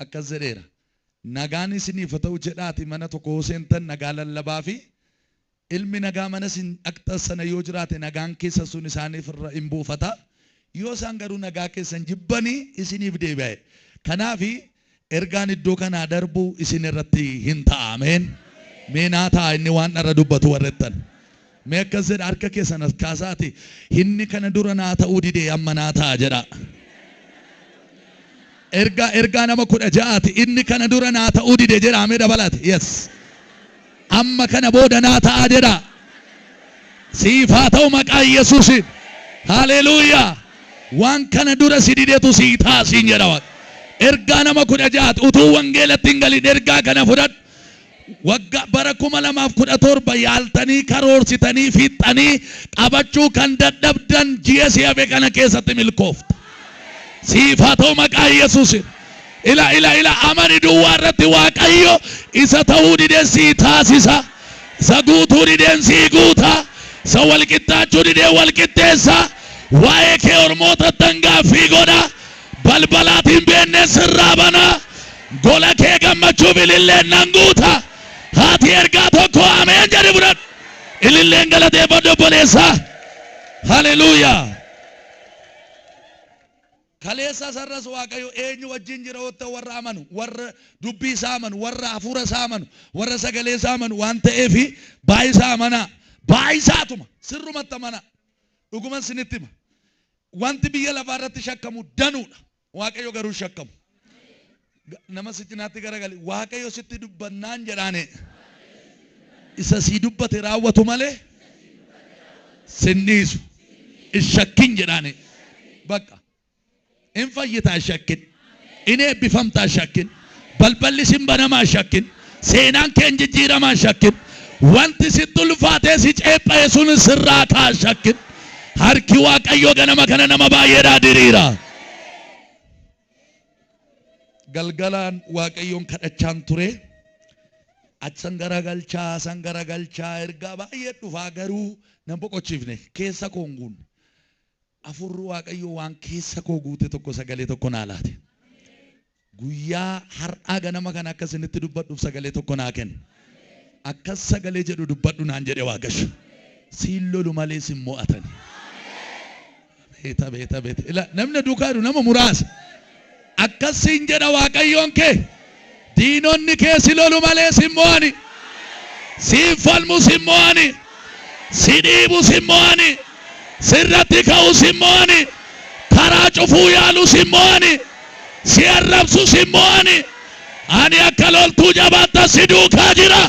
Akkas jedheera. Nagaan isiniif haa ta'u jedhaati mana tokko yoo seentan nagaa lallabaa fi ilmi nagaa mana isin dhaqxan sana yoo jiraate nagaan keessa sun isaaniif irra hin buufata. Yoo isaan garuu nagaa keessan jibbanii isiniif deebi'a. Kanaafi ergaan iddoo kanaa darbu isin irratti hin ta'a. Ameen. Mee naa ta'a inni waan dharra dubbatu warrettan. Mee akkas jedha harka keessan as kaasaati. Inni kana dura naa ta'uu didee amma naa ta'a jedha. Ergaa nama 16ti. Inni kana dura naa ta'uu dide jedha mee dabalate. Yes. Amma kana booda naa ta'a jedha. Siif haa ta'u maqaa Yesuusiin. Haleluuyaa. Waan kana dura si didetu sii ta'a siin jedha Waaqa. Ergaa nama 16ti. Utuu wangeelatti hin galin ergaa kana fudhadhu. Waggaa bara 2017 yaaltanii karoorsitanii fixxanii qabachuu kan dadhabdan ji'a si hafe kana keessatti milkoofta. Siif haa ta'u maqaa Yesuusiin. Ila ila ila amani duwwaa irratti Waaqayyo isa ta'uu dideen sii taasisa. Isa guutuu dideen sii guuta. Isa walqixxaachuu dideen walqixxeessa. Waa'ee kee ormootatti gaaffii godha. Balbalaatiin beennee sirraa bana. Gola kee gammachuu ililleen nan guuta. Haati ergaa tokko ameen jedhi fudhadhu. Ililleen galateeffadhu obboleessaa. Haleluuyaa. Kaleessa sarras Waaqayyo eenyu wajjin jira wanta warra amanu, warra dubbii isaa amanu, warra hafuura isaa amanu, warra sagalee isaa amanu waan ta'eef baay'isaa amanaa. Baay'isaatuma sirrumatti amanaa. Dhuguman sinitti hima. Wanti biyya lafaa irratti shakkamu danuudha. Waaqayyo garuu shakkamu. Nama si cinaatti garagali. Waaqayyo sitti dubbannaan jedhaane. Isa sii dubbate raawwatu malee sin dhiisu. Shakkin jedhaane. Bakka. In fayyitaa shakkin. In eebbifamtaa shakkin. Balballi sin banamaa shakkin. Seenaan kee hin jijjiiramaa shakkin. Wanti sitti ulfaatee si ceepha'e sun sirraa kaa shakkin. Harki Waaqayyoo ganama kana nama baay'eedhaa diriira. Galgalaan Waaqayyoon kadhachaan ture. Achi garagalchaa san garagalchaa ergaa baay'ee dhufaa garuu nan boqochiifne keessa koo hin guunne. Afurri Waaqayyoo waan keessa koo guute tokko sagalee tokko naa laate. Guyyaa har'aa ganama kana akka isinitti dubbadhuuf sagalee tokko naa kenne. Akkas sagalee jedhu dubbadhu naan jedhe Waaqayyo. Siin lolu malee sin mo'atani. Beeta beeta beeta. Ila namni duukaa jiru nama muraasa. Akkas siin jedha Waaqayyoon kee. Diinonni kee si lolu malee sin mo'ani. Siin falmu sin mo'ani. Si dhiibu sin mo'ani. Sirratti ka'u sin mo'ani. Karaa cufuu yaalu sin mo'ani. Si arrabsu sin mo'ani. Ani akka loltuu jabaatta si duukaa jira.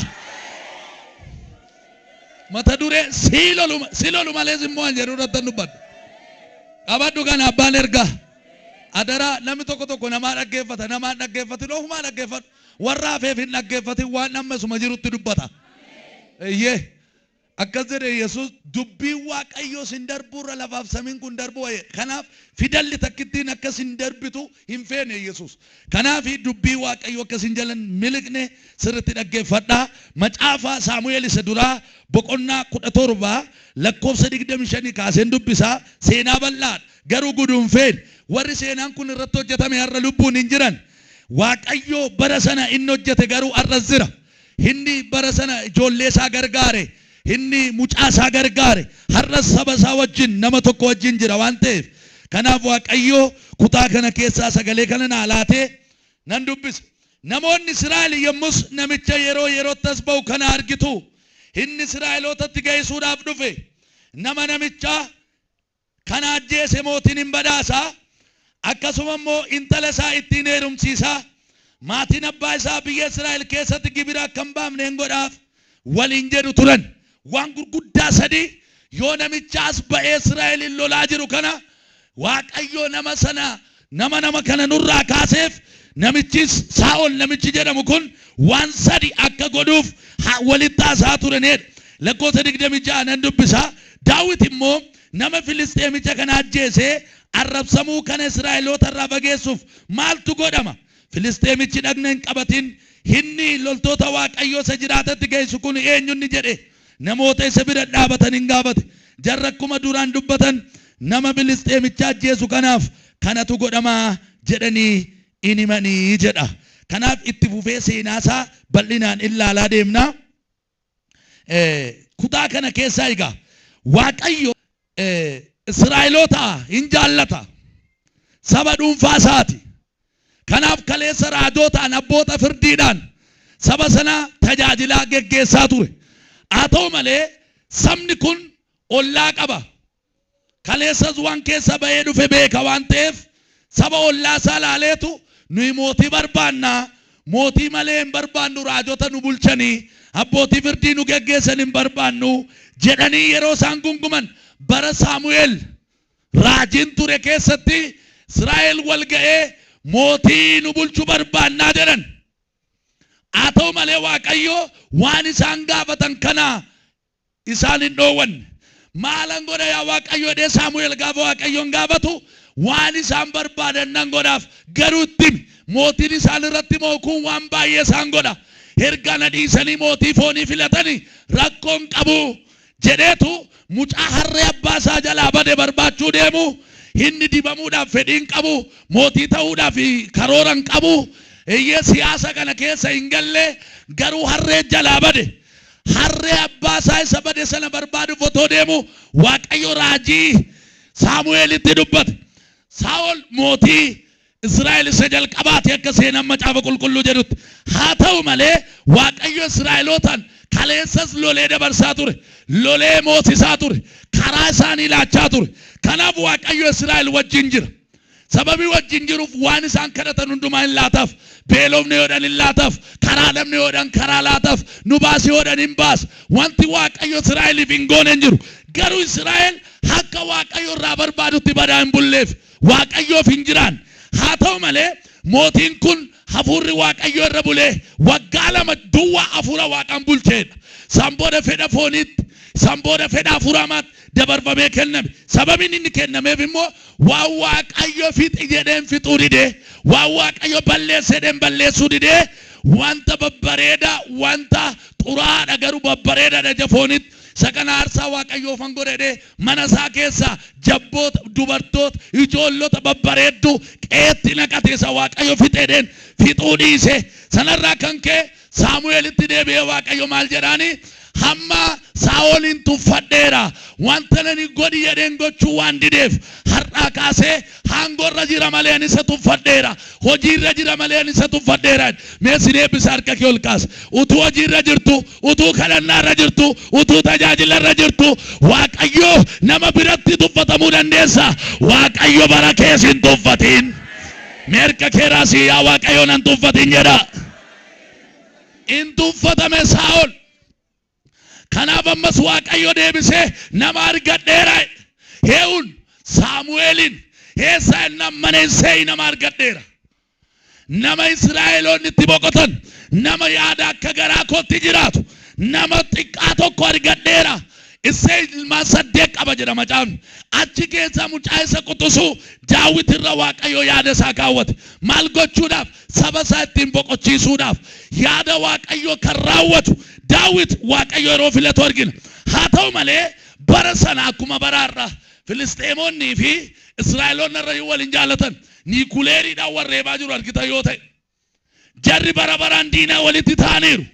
Mata duree si lolu malee sin mo'an jedhu irratti dubbadha. Qabadhu kana abbaan ergaa. Adaraa namni tokko tokko namaa dhaggeeffata namaa dhaggeeffatin ofumaa dhaggeeffadhu. Warra hafeef hin dhaggeeffatin waan amma isuma jirutti dubbata. Eeyyee. Akkas jedhe Yesuus dubbiin Waaqayyoo sin darbuurra lafaaf samiin kun darbuu wayya. Kanaaf fidalli takkittiin akka sin darbitu hin feene Yesuus. Kanaaf dubbii Waaqayyoo akka sin jalan miliqne sirriitti dhaggeeffadhaa. Macaafa Saamu'eel isa duraa boqonnaa 17 lakkoofsa 25 kaaseen dubbisaa seenaa bal'aadha. Garuu guduunfeen warri seenaan kun irratti hojjetame har'a lubbuun hin jiran. Waaqayyoo bara sana inni hojjete garuu har'as jira. Inni bara sana ijoollee isaa gargaare, inni mucaa isaa gargaare, har'as saba isaa wajjin nama tokko wajjin jira waan ta'eef. Kanaaf Waaqayyoo kutaa kana keessaa sagalee kana naa laatee nan dubbisa. Namoonni Israa'el yommus namicha yeroo yerootti as ba'u kana argitu. Inni Israa'elootatti ga'isuudhaaf dhufe. Nama namicha kana ajjeese mootiin hin badhaasa. Akkasuma immoo intala isaa ittiin heerumsiisa. Maatiin abbaa isaa biyya Israa'el keessatti gibira akka hin baafne hin godhaaf waliin jedhu turan. Waan gurguddaa sadii yoo namicha as ba'ee Israa'elin lolaa jiru kana Waaqayyo nama sana nama kana nurraa kaaseef namichis Saa'ol namichi jedhamu kun waan sadi akka godhuuf walitti haasaa turanidha. Lakkoofsa 26 nan dubbisa. Daawit immoo nama Filisxeemicha kana ajjeesee arrabsamuu kana Israa'eloota irraa fageessuuf maaltu godhama? Filisxeemichi dhagna hin qabatin inni loltoota Waaqayyoo isa jiraatatti geessu kun eenyunni jedhe namoota isa bira dhaabatan hin gaafate. Jarra akkuma duraan dubbatan nama Filisxeemicha ajjeesu kanaaf kanatu godhamaa jedhanii in himanii jedha. Kanaaf itti fufee seenaa isaa bal'inaan ilaalaa deemna. Kutaa kana keessaa egaa Waaqayyo Israa'eloota hin jaallata. Saba dhuunfaa isaati. Kanaaf kaleessa raajotaan, abboota firdiidhaan saba sana tajaajilaa geggeessaa ture. Haa ta'u malee sabni kun ollaa qaba. Kaleessas waan keessa ba'ee dhufe beeka waan ta'eef, saba ollaa isaa ilaaleetu, "Nuyi mootii barbaanna, mootii malee hin barbaannu, raajota nu bulchanii, abbootii firdii nu geggeessan hin barbaannu," jedhanii yeroo isaan gunguman, bara Saamu'eel raajiin ture keessatti Israa'el wal ga'ee, "Mootii nu bulchu barbaannaa," jedhan. Haa ta'u malee Waaqayyo waan isaan gaafatan kana isaan hin dhoowwanne. "Maalan godha, yaa Waaqayyo?" jedhee Saamu'eel gaafa Waaqayyoon gaafatu, "Waan isaan barbaadan nan godhaaf, garuu itti himi. Mootiin isaan irratti mookuun waan baay'ee isaan godha. Erga na dhiisanii mootii foonii filatanii rakkoon qabu," jedheetu mucaa harree abbaa isaa jalaa bade barbaachuu deemu. Inni dibamuudhaaf fedhiin qabu, mootii ta'uudhaaf karoora hin qabu, eeyyee, siyaasa kana keessa hin galle. Garuu harree jalaa bade, harree abbaa isaa isa bade sana barbaaduuf otoo deemu, Waaqayyo raajii Saamu'eelitti dubbate. Saa'ol mootii Israa'el isa jalqabaati akka seenaan Macaafa Qulqulluu jedhutti. Haa ta'u malee Waaqayyo Israa'elootaan kaleessas lolee dabarsaa ture. Lolee moosisaa ture. Karaa isaanii laachaa ture. Kanaaf Waaqayyo Israa'el wajjin jira. Sababii wajjin jiruuf waan isaan kadhatan hundumaa hin laataaf. Beelofne yoodhan hin laataaf. Karaa dhabne yoodhan karaa laataaf. Nu baasi yoodhan hin baas. Wanti Waaqayyo Israa'eliif hin goone hin jiru. Garuu Israa'el akka Waaqayyo irraa barbaadutti badaa hin bulleef. Waaqayyoof hin jiraan. Haa ta'u malee mootiin kun hafuurri Waaqayyo irra bulee waggaa 2 duwwaa hafuura Waaqaan bulcheedha. San booda fedha fooniitti, san booda fedha hafuuramaatti dabarfamee kenname. Sababiin inni kennameef immoo waan Waaqayyo fixi jedheen fixuu didee, waan Waaqayyo balleesse jedheen balleessuu didee, wanta babbareedaa, wanta xuraadha garuu babbareedaadha ija foonitti, isa kana aarsaa Waaqayyoofan godhedhee mana isaa keessaa jabboota, dubartoota, ijoollota babbareedduu qeetti naqate. Isa Waaqayyo fixedheen fixuu dhiise. Sanarraa kan ka'e Saamu'eelitti deebi'ee Waaqayyo maal jedhaani? "Hamma Saa'olin tuffadheera. Wanta nani godhi jedheen gochuu waan dideef, har'aa kaasee aangorra jira malee ani isa tuffadheera. Hojiirra jira malee ani isa tuffadheera." Mee sin eebbisa, harka kee ol kaasa. Utuu hojiirra jirtu, utuu kadhannaarra jirtu, utuu tajaajilarra jirtu, Waaqayyo nama biratti tuffatamuu dandeessa. Waaqayyo bara kees hin tuffatin. Mee harka kee raasii, "Yaa Waaqayyo, nan tuffatin," jedha. In tuffatame Saa'ol. Kanaaf ammas Waaqayyo deebisee, "Nama argadheera." Hee'uun Saamu'eelin eessa ennaan, "Mana Isseeyi nama argadheera. Nama Israa'eloonni itti boqotan, nama yaada akka garaa kootti jiraatu, nama xiqqaa tokko argadheera. Isseey ilmaan saddeet qaba," jedha macaafni. Achi keessaa mucaa isa quxisuu Daawit irra Waaqayyo yaada isaa kaawwate. Maal gochuudhaaf? Saba isaa ittiin boqochiisuudhaaf. Yaada Waaqayyo kan raawwatu Daawit Waaqayyo yeroo filatu argina. Haa ta'u malee bara sana akkuma baraarra Filisxeemonnii fi Israa'eloonni irra waliin jaalatan, niikuleeriidhaan warreebaa jiru argitan yoo ta'e. Jarri bara baraan diinaa walitti ta'aniiru.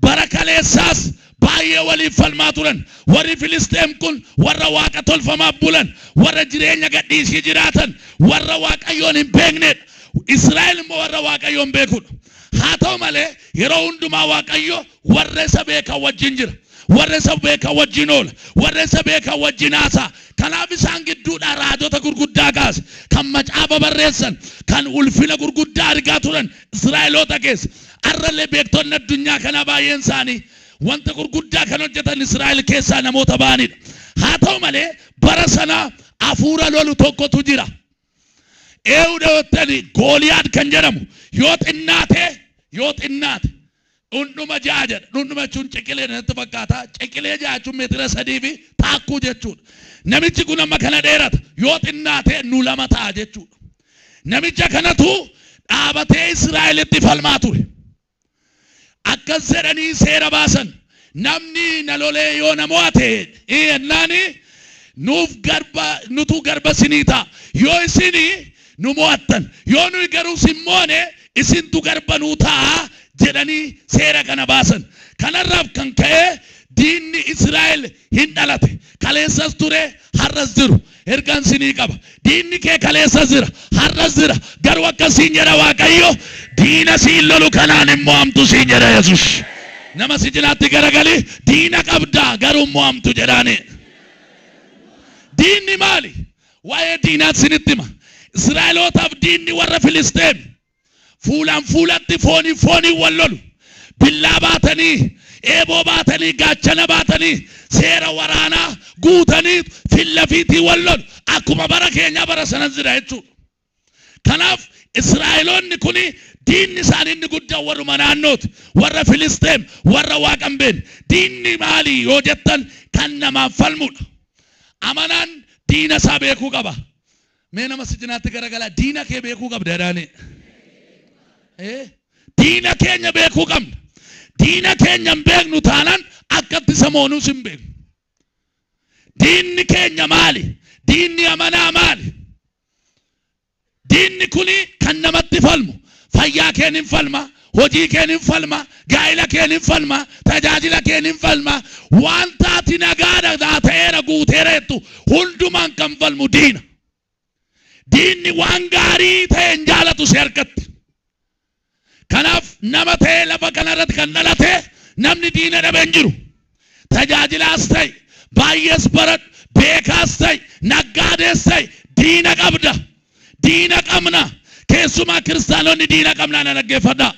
Bara kaleessaas baay'ee waliif falmaa turan. Warri Filisxeem kun warra waaqa tolfamaaf bulan, warra jireenya gadhiisii jiraatan, warra Waaqayyoon hin beeknedha. Israa'el immoo warra Waaqayyoon beekudha. Haa ta'u malee yeroo hundumaa Waaqayyo warra isa beekan wajjin jira. Warra isa beekan wajjin oola. Warra isa beekan wajjin haasa'a. Kanaaf isaan gidduudhaa raajota gurguddaa kaase. Kan macaafa barreessan, kan ulfina gurguddaa argaa turan Israa'eloota keessa. Har'allee beektonni addunyaa kanaa baay'een isaanii wanta gurguddaa kan hojjetan Israa'el keessaa namoota ba'anidha. Haa ta'u malee bara sana hafuura lolu tokkotu jira. Eewudha yottani, Gooliyaad kan jedhamu yoo xinnaate dhundhuma 6 jedha. Dhundhuma jechuun ciqilee natti fakkaata. Ciqilee 6 jechuun meetira 3 fi taakkuu jechuudha. Namichi kun amma kana dheerata. Yoo xinnaate nu lama ta'a jechuudha. Namicha kanatu dhaabatee Israa'elitti falmaa ture. Akkas jedhanii seera baasan. "Namni na lolee yoo na mo'ate yennaani nuuf garba, nutu garba sinii ta'a. Yoo isini Nu mo'attan. Yoo nuyi garuu isin moone isintu garba nuu ta'a jedhanii seera kana baasan. Kanarraaf kan ka'e diinni Israa'el hin dhalate. Kaleessas ture, har'as jiru. Ergaan sinii qaba. Diinni kee kaleessas jira, har'as jira. Garuu akkas siin jedha Waaqayyo, diina siin lolu kanaan hin mo'amtu siin jedha Yesus. Nama si cinaatti garagali, diina qabda garuu hin mo'amtu jedhaani. Diinni maali? Waa'ee diinaat sinitti hima. Israa'elootaaf diinni warra Filisxeem. Fuulaan fuulatti fooniif fooniin wal lolu. Billaa baatanii, eeboo baatanii, gaachana baatanii, seera waraanaa guutanii fillafiitii wal lolu. Akkuma bara keenyaa bara sanas jira jechuudha. Kanaaf Israa'eloonni kun diinni isaanii inni guddaan warruma naannooti. Warra Filisxeem, warra Waaqa hin beekne. Diinni maali yoo jettan kan namaaf falmudha. Amanaan diina isaa beekuu qaba. Mee nama si cinaatti garagalaa diina kee beekuu qabda jedhaani. Diina keenya beekuu qabna. Diina keenya hin beeknu taanaan akkatti isa moonuus hin beeknu. Diinni keenya maali? Diinni amanaa maali? Diinni kuni kan namatti falmu. Fayyaa keen hin falma, hojii keen hin falma, gaa'ila keen hin falma, tajaajila keen hin falma. Wanta ati nagaadha naa ta'eera guuteera jettu hundumaan kan falmu diina. Diinni waan gaarii ta'e hin jaalatu si harkatti. Kanaaf nama ta'ee lafa kanarratti kan dhalate namni diina dhabe hin jiru. Tajaajilaas ta'i, baay'ees baradhu, beekaas ta'i, naggaadees ta'i, diina qabda. Diina qabna. Keessumaa kiristaanonni diina qabnaa na dhaggeeffadhaa.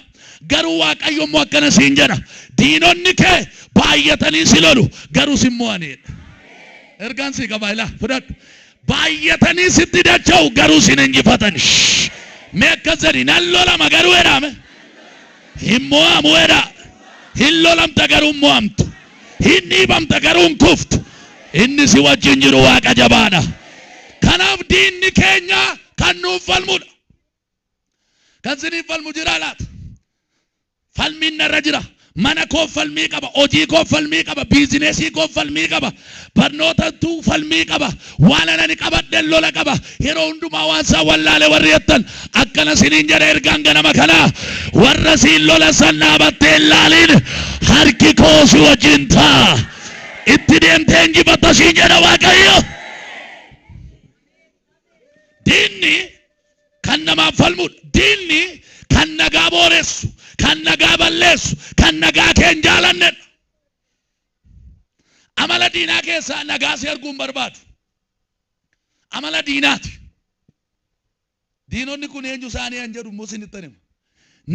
Garuu Waaqayyo immoo akkana siin jedha. Diinonni kee baay'atanii si lolu, garuu si hin mo'anidha. Ergaan sii qaba ilaa fudhadhu. Baay'atanii sitti dacha'u garuu sin injifatan. Shh. Mee akkas jedhi nan lolama garuu jedhaame. Hin mo'amu jedha. Hin lolamta garuu hin mo'amtu. Hin dhiibamta garuu hin kuftu. Inni si wajjin jiru Waaqa jabaadha. Kanaaf diinni keenya kan nuuf falmudha. Kan siniif falmu jiraa laata? Falmiin narra jira. Mana koof falmii qaba, hojii koof falmii qaba, biizinesii koof falmii qaba, barnootatu falmii qaba, waan anani qabadhen lola qaba. Yeroo hundumaa waan isaa wallaale warri jettan akkana siniin jedha ergaan ganama kanaa. Warra siin lola san dhaabattee hin laaliin harki koo si wajjin ta'a. Itti deemtee injifatta siin jedha Waaqayyo. Diinni kan namaaf falmudha. Diinni kan nagaa booressu, kan nagaa balleessu, kan nagaa kee hin jaalannedha. Amala diinaa keessaa nagaa si arguu hin barbaadu. Amala diinaati. Diinonni kun eenyu isaanii an jedhu immoo isinittan hima.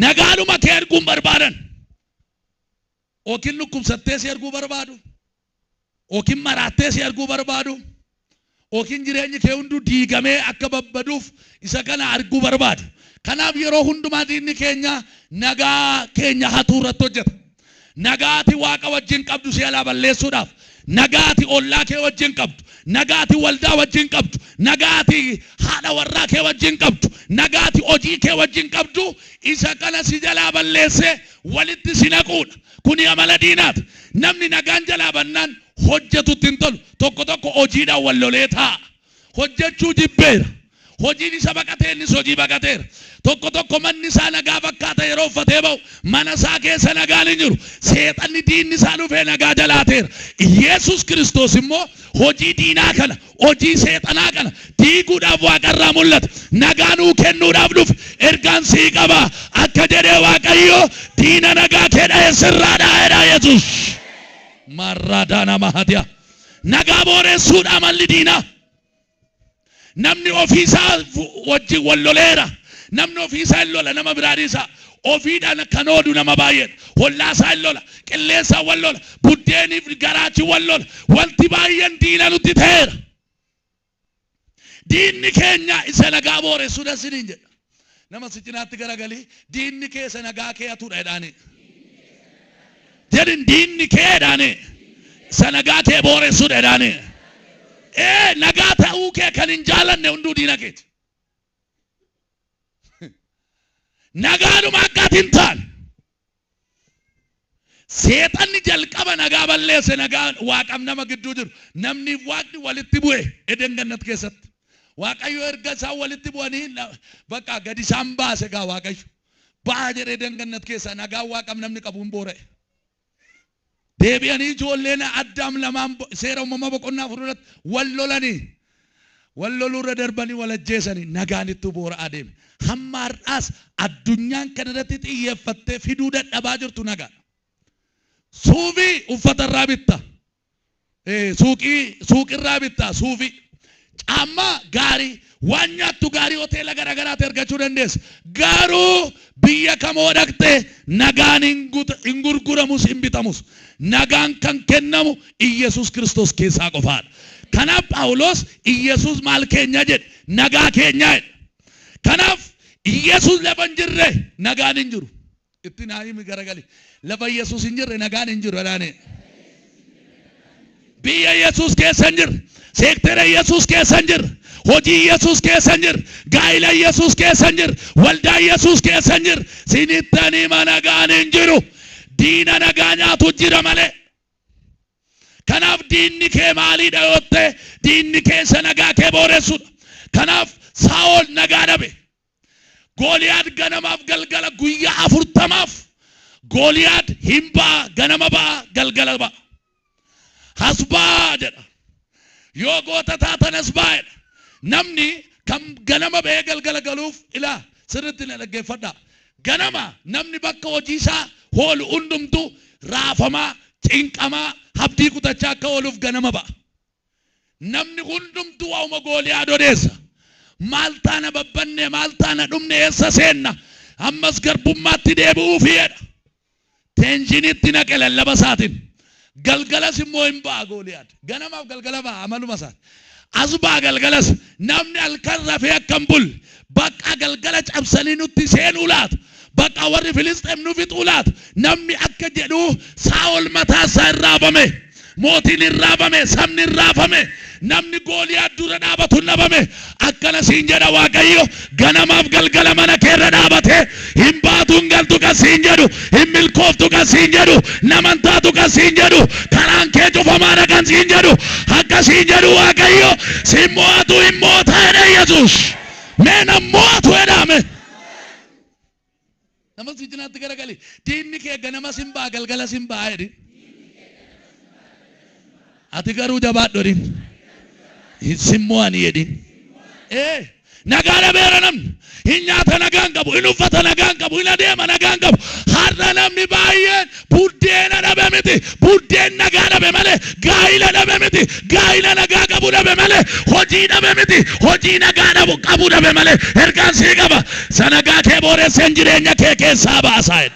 Nagaadhuma kee arguu hin barbaadan. Yookiin dhukkubsattee si arguu barbaadu. Yookiin maraattee si arguu barbaadu. Yookiin jireenyi kee hunduu diigamee akka babbaduuf isa kana arguu barbaadu. Kanaaf yeroo hundumaa diinni keenya nagaa keenya hatuu irratti hojjeta. Nagaa ati Waaqa wajjin qabdu si jalaa balleessuudhaaf, nagaa ati ollaa kee wajjin qabdu, nagaa ati waldaa wajjin qabdu, nagaa ati haadha warraa kee wajjin qabdu, nagaa ati hojii kee wajjin qabdu isa kana si jalaa balleessee walitti si naquudha. Kuni amala diinaati. Namni nagaan jalaa bannaan hojjetutti hin tolu. Tokko tokko hojiidhaan wal lolee taa'a. Hojjechuu jibbeera. Hojiin isa baqatee innis hojii baqateera. Tokko tokko manni isaa nagaa fakkaata yeroo uffatee ba'u mana isaa keessa nagaan hin jiru. Seexanni diinni isaa dhufee nagaa jalaateera. Yesus Kiristoos immoo hojii diinaa kana, hojii seexanaa kana diiguudhaaf waaqarraa mul'ate. Nagaa nuu kennuudhaaf dhufe. Ergaan sii qaba. Akka jedhee Waaqayyo diina nagaa kee dha'e sirraa dha'eedha Yesus. Maarraadaana mahatiya. Nagaa booressuudha amalli diinaa. Namni ofii isaa wajjin wal loleera. Namni ofii isaa hin lola nama biraa dhiisa. Ofiidhaan kan oodu nama baay'eedha. Hollaa isaa hin lola. Qilleensaan wal lola. Buddeeniif garaachi wal lola. Wanti baay'een diina nutti ta'eera. Diinni keenya isa nagaa booressuudha isiniin jedha. Nama si cinaatti garagalii diinni kee isa nagaa kee hatuudha jedhaanii. Jedhin diinni kee jedhaanii. Isa nagaa kee booressuudha jedhaanii. Ee nagaa ta'uu kee kan hin jaalanne hunduu diina keeti. Nagaadhuma akka ati hin taane. Seexanni jalqaba nagaa balleesse nagaa waaqaf nama gidduu jiru. Namniif waaqni walitti bu'e Eden gannat keessatti. Waaqayyo erga isaan walitti bu'anii bakka gadi isaan baase gaa Waaqayyo. Ba'aa jedhee dangannat keessaa nagaan Waaqaaf namni qabu hin boora'e. Deebi'anii ijoolleen Addaam lamaan seera uumamaa boqonnaa 4 irratti wal lolanii wal loluurra darbanii wal ajjeesanii nagaan itti boora'aa deeme. Hamma har'aas addunyaan kana irratti xiyyeeffattee fiduu dadhabaa jirtu nagaadha. Suufii uffata irraa bitta. Suuqii suuqirraa bitta suufii. Caammaa gaarii waan nyaattu gaarii hoteela garaagaraatti argachuu dandeessa. Garuu biyya kamoo dhaqxe nagaan hin gurguramus hin bitamus. Nagaan kan kennamu Iyyasuus Kiristoos keessaa qofaadha. Kanaaf Phaawulos Iyyasuus maal keenya jedhe? Nagaa keenya jedhe. Kanaaf Iyyasuus lafa hin jirre nagaan hin jiru. Itti naa himi garagali. Lafa Yesuus hin jirre nagaan hin jiru jedhaani. Biyya Yesuus keessa hin jirre, seektera Yesuus keessa hin jirre, hojii Yesuus keessa hin jirre, gaa'ila Yesuus keessa hin jirre, waldaa Yesuus keessa hin jirre, sinittan hima nagaan hin jiru. Diina nagaa nyaatu jira malee. Kanaaf diinni kee maaliidha yoo ta'e, diinni kee isa nagaa kee booressudha. Kanaaf Saa'ol nagaa dhabe. Gooliyaad ganamaaf galgala guyyaa 40f Gooliyaad hin ba'a ganama ba'a galgala ba'a. As ba'a jedha. Yoo goota taatan as ba'a jedha. Namni kan ganama ba'ee galgala galuuf ilaa sirriitti na dhaggeeffadhaa. Ganama namni bakka hojii isaa hoolu hundumtu raafamaa, cinqamaa, abdii kutachaa akka ooluuf ganama ba'a. Namni hundumtuu waa'uma Gooliyaad odeessa. Maal taana babbanne, maal taana dhumne, eessa seenna? Ammas garbummaatti deebi'uufi jedha. Teenshiniitti naqe lallaba isaatiin. Galgalas immoo hin ba'a Gooliyaad. Ganamaaf galgala ba'a amaluma isaati. As ba'a galgalas. Namni halkan rafee akka hin bulle. Bakka galgala cabsanii nutti seenuu laata? Bakka warri Filisxeem nu fixuu laata? Namni akka jedhu Saa'ol mataa isaa hin raafame. Mootiin hin raafame, sabni hin raafame, namni Gooliyaad dura dhaabatu hin dhabame. Akkana siin jedha Waaqayyo, ganamaaf galgala mana kee irra dhaabatee hin baatu hin galtu kan siin jedhu, hin milkooftu kan siin jedhu, nama hin taatu kan siin jedhu, karaan kee cufamaadha kan siin jedhu, akka siin jedhu Waaqayyo sin mo'atu hin moota jedhe Yesuus. Mee nan mo'atu jedhaa mee. Nama si cinaatti garagali. Diinni kee ganama sin ba'a galgala sin ba'a jedhi. Ati garuu jabaadhu jedhin. Sin mo'ani jedhin. Ee nagaa dhabeera namni. Hin nyaata nagaan qabu, hin uffata nagaan qabu, hin adeema nagaan qabu. Har'a namni baay'een buddeena dhabe miti. Buddeen nagaa dhabe malee gaa'ila dhabe miti. Gaa'ila nagaa qabu dhabe malee hojii dhabe miti. Hojii nagaa dhabu qabu dhabe malee ergaan sii qaba. Isa nagaa kee booresseen jireenya kee keessaa baasaa jedhe.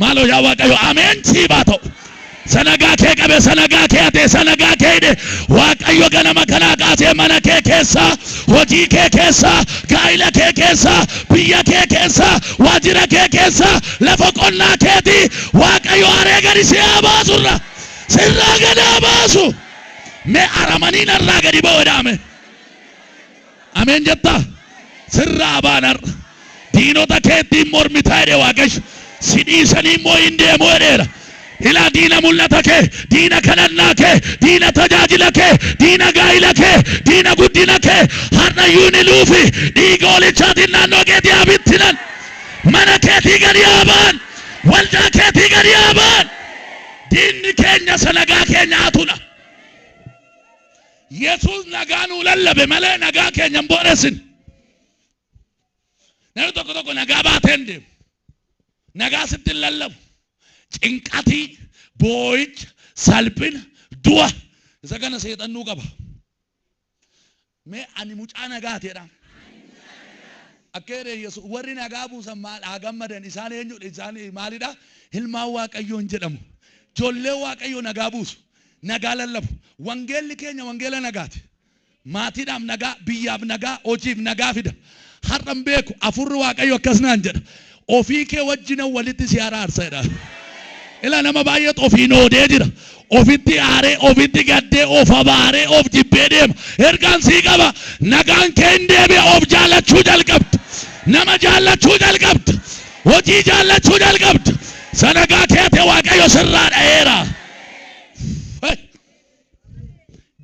Maaloo yaa Waaqayyo ameen siif haa ta'u. Isa nagaa kee qabe, isa nagaa kee hate, isa nagaa kee hidhe Waaqayyo ganama kanaa kaasee mana kee keessaa, hojii kee keessaa, gaa'ila kee keessaa, biyya kee keessaa, waajjira kee keessaa, lafa qonnaa keetii Waaqayyo haree gadi si haa baasu irra. Sirraa gadi haa baasu. Mee aramanii narraa gadi ba'u jedhaame. Ameen jettaa? Sirraa ba'an har'a. Diinota keettiin mormitaa jedhe Waaqayyo. Si dhiisanii immoo hin deemu jedheera. Ilaa diina mul'ata kee, diina kadhannaa kee, diina tajaajila kee, diina gaa'ila kee, diina guddina kee har'a iyyuu ni luufi. Dhiiga hoolichaatiin naannoo keetii haa bittinan. Mana keetii gadi haa ba'an. Waldaa keetii gadi haa ba'an. Diinni keenya isa nagaa keenya hatudha. Yesuus nagaa nuu lallabe malee nagaa keenya hin booressin. Namni tokko tokko nagaa baatee hin deemu. Nagaa sitti hin lallabu. Cinqatii, boo'icha, salphina, du'a isa kana seexannuu qaba. Mee ani mucaa nagaati jedhaa. Akka jedhe Yesuus warri nagaa buusan maal haa gammadan isaan eenyudha isaan maalidha ilmaan Waaqayyoon jedhamu. Ijoollee Waaqayyoo nagaa buusu. Nagaa lallabu. Wangeelli keenya wangeela nagaati. Maatiidhaaf nagaa, biyyaaf nagaa, hojiif nagaa fida. Har'a hin beeku hafuurri Waaqayyo akkas naan jedha. Ofii kee wajjinan walitti si araarsa jedha. Ilaa nama baay'eetu ofiin oodee jira. Ofitti aaree, ofitti gaddee, of abaaree, of jibbee deema. Ergaan sii qaba. Nagaan kee hin deebi'a. Of jaallachuu jalqabda. Nama jaallachuu jalqabda. Hojii jaallachuu jalqabda. Isa nagaa kee ate Waaqayyo sirraa dha'eera.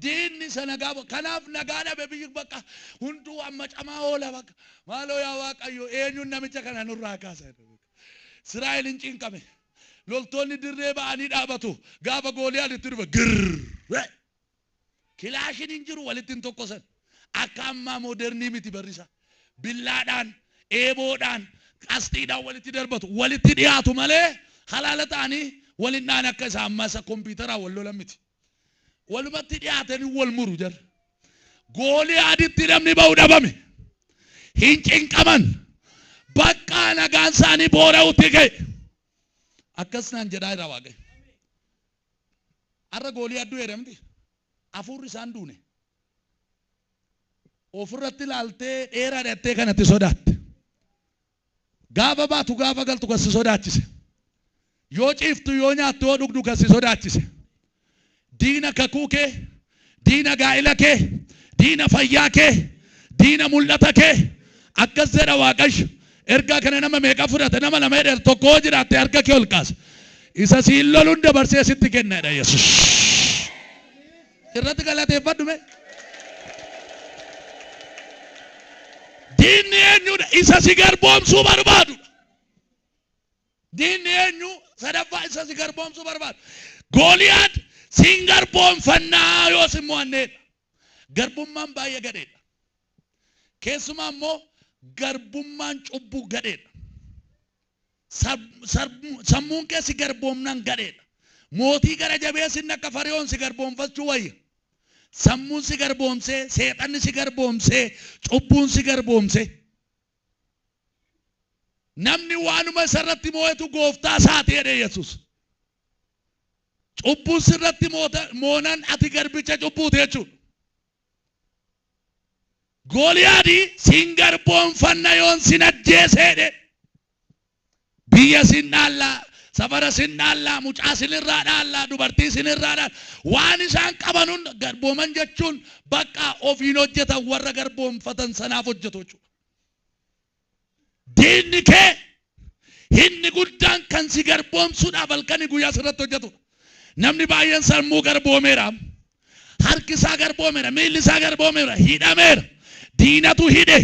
Diinni isa nagaa kanaaf nagaa dhabe biyyi bakka hunduu amma camaa oola bakka. Maaloo yaa Waaqayyo eenyuun namicha kana nurraa kaasa. Israa'el hin cinqame. Loltoonni dirree ba'anii dhaabatu. Gaafa Gooliyaad itti dhufe girree. Kilaashiin hin jiru walitti hin tokkosan. Akka ammaa modernii miti barrisa. Billaadhaan, eeboodhaan, qastiidhaan walitti darbatu. Walitti dhiyaatu malee halaala ta'anii walin dhaan akka isa ammaa isa kompiitaraa wal lolan miti. Walumatti dhiyaatanii wal muru jarri. Gooliyaaditti namni ba'u dhabame. Hin cinqaman. Bakka nagaan isaanii boora'utti ka'e. Akkas naan jedhaa jira Waaqayyo. Har'a Gooliyaad du'eera miti. Hafuurri isaan duune. Ofirratti ilaaltee dheeraa dhattee kanatti sodaatte. Gaafa baatu gaafa galtu kan si sodaachise. Yoo ciiftu yoo nyaattu yoo dhugdu kan si sodaachise. Diina kakuu kee, diina gaa'ila kee, diina fayyaa kee, diina mul'ata kee akkas jedha Waaqayyo. Ergaa kana nama meeqa fudhate nama lama jedhe tokko yoo jiraatte harka kee ol kaasa. Isa siin loluun dabarsee sitti kenna jedha Yesuus. Irratti galateeffadhu mee. Diinni eenyudha? Isa si garboomsuu barbaadudha. Diinni eenyu? Sadaffaa isa si garboomsuu barbaadu. Gooliyaad siin garboomfannaa yoo si mo'anneedha. Garbummaan baay'ee gadheedha. Keessumaa immoo garbummaan cubbuu gadheedha. Sammuun kee si garboomnaan gadheedha. Mootii gara jabeessi inni akka Fari'oon si garboomfachuu wayya. Sammuun si garboomsee, seexanni si garboomsee, cubbuun si garboomsee. Namni waanuma isarratti moo'etu gooftaa isaati jedhe Yesuus. Cubbuun sirratti moonan ati garbicha cubbuuti jechuudha. Gooliyaadi sin garboomfanna yoon sin ajjeese jedhe. Biyya sin dhaallaa, safara sin dhaallaa, mucaa sinirraa dhaallaa, dubartii sinirraa dhaallaa. Waan isaan qaban hunda garbooman jechuun bakka ofiin hojjetan warra garboomfatan sanaaf hojjetu jechuudha. Diinni kee inni guddaan kan si garboomsuudhaaf halkanii guyyaa sirratti hojjetudha. Namni baay'een sammuu garboomeera. Harki isaa garboomeera, miilli isaa garboomeera, hidhameera. Diinatu hidhe.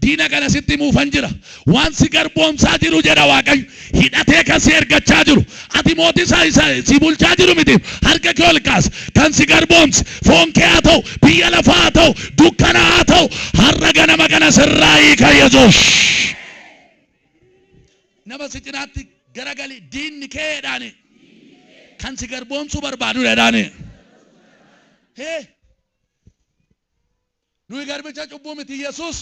Diina kana sitti himuufan jira. Waan si garboomsaa jiru jedha Waaqayyo. Hidhatee kan si ergachaa jiru. Ati mootii isa isa si bulchaa jiru miti. Harka kee ol kaas. Kan si garboomse foon kee haa ta'u, biyya lafaa haa ta'u, dukkana haa ta'u, har'a ganama kana sirraa hiika Yesuus. Nama si cinaatti garagali diinni kee jedhaani. Kan si garboomsuu barbaadu jedhaani. Hee! Nuyi garbicha cubbuu miti Yesuus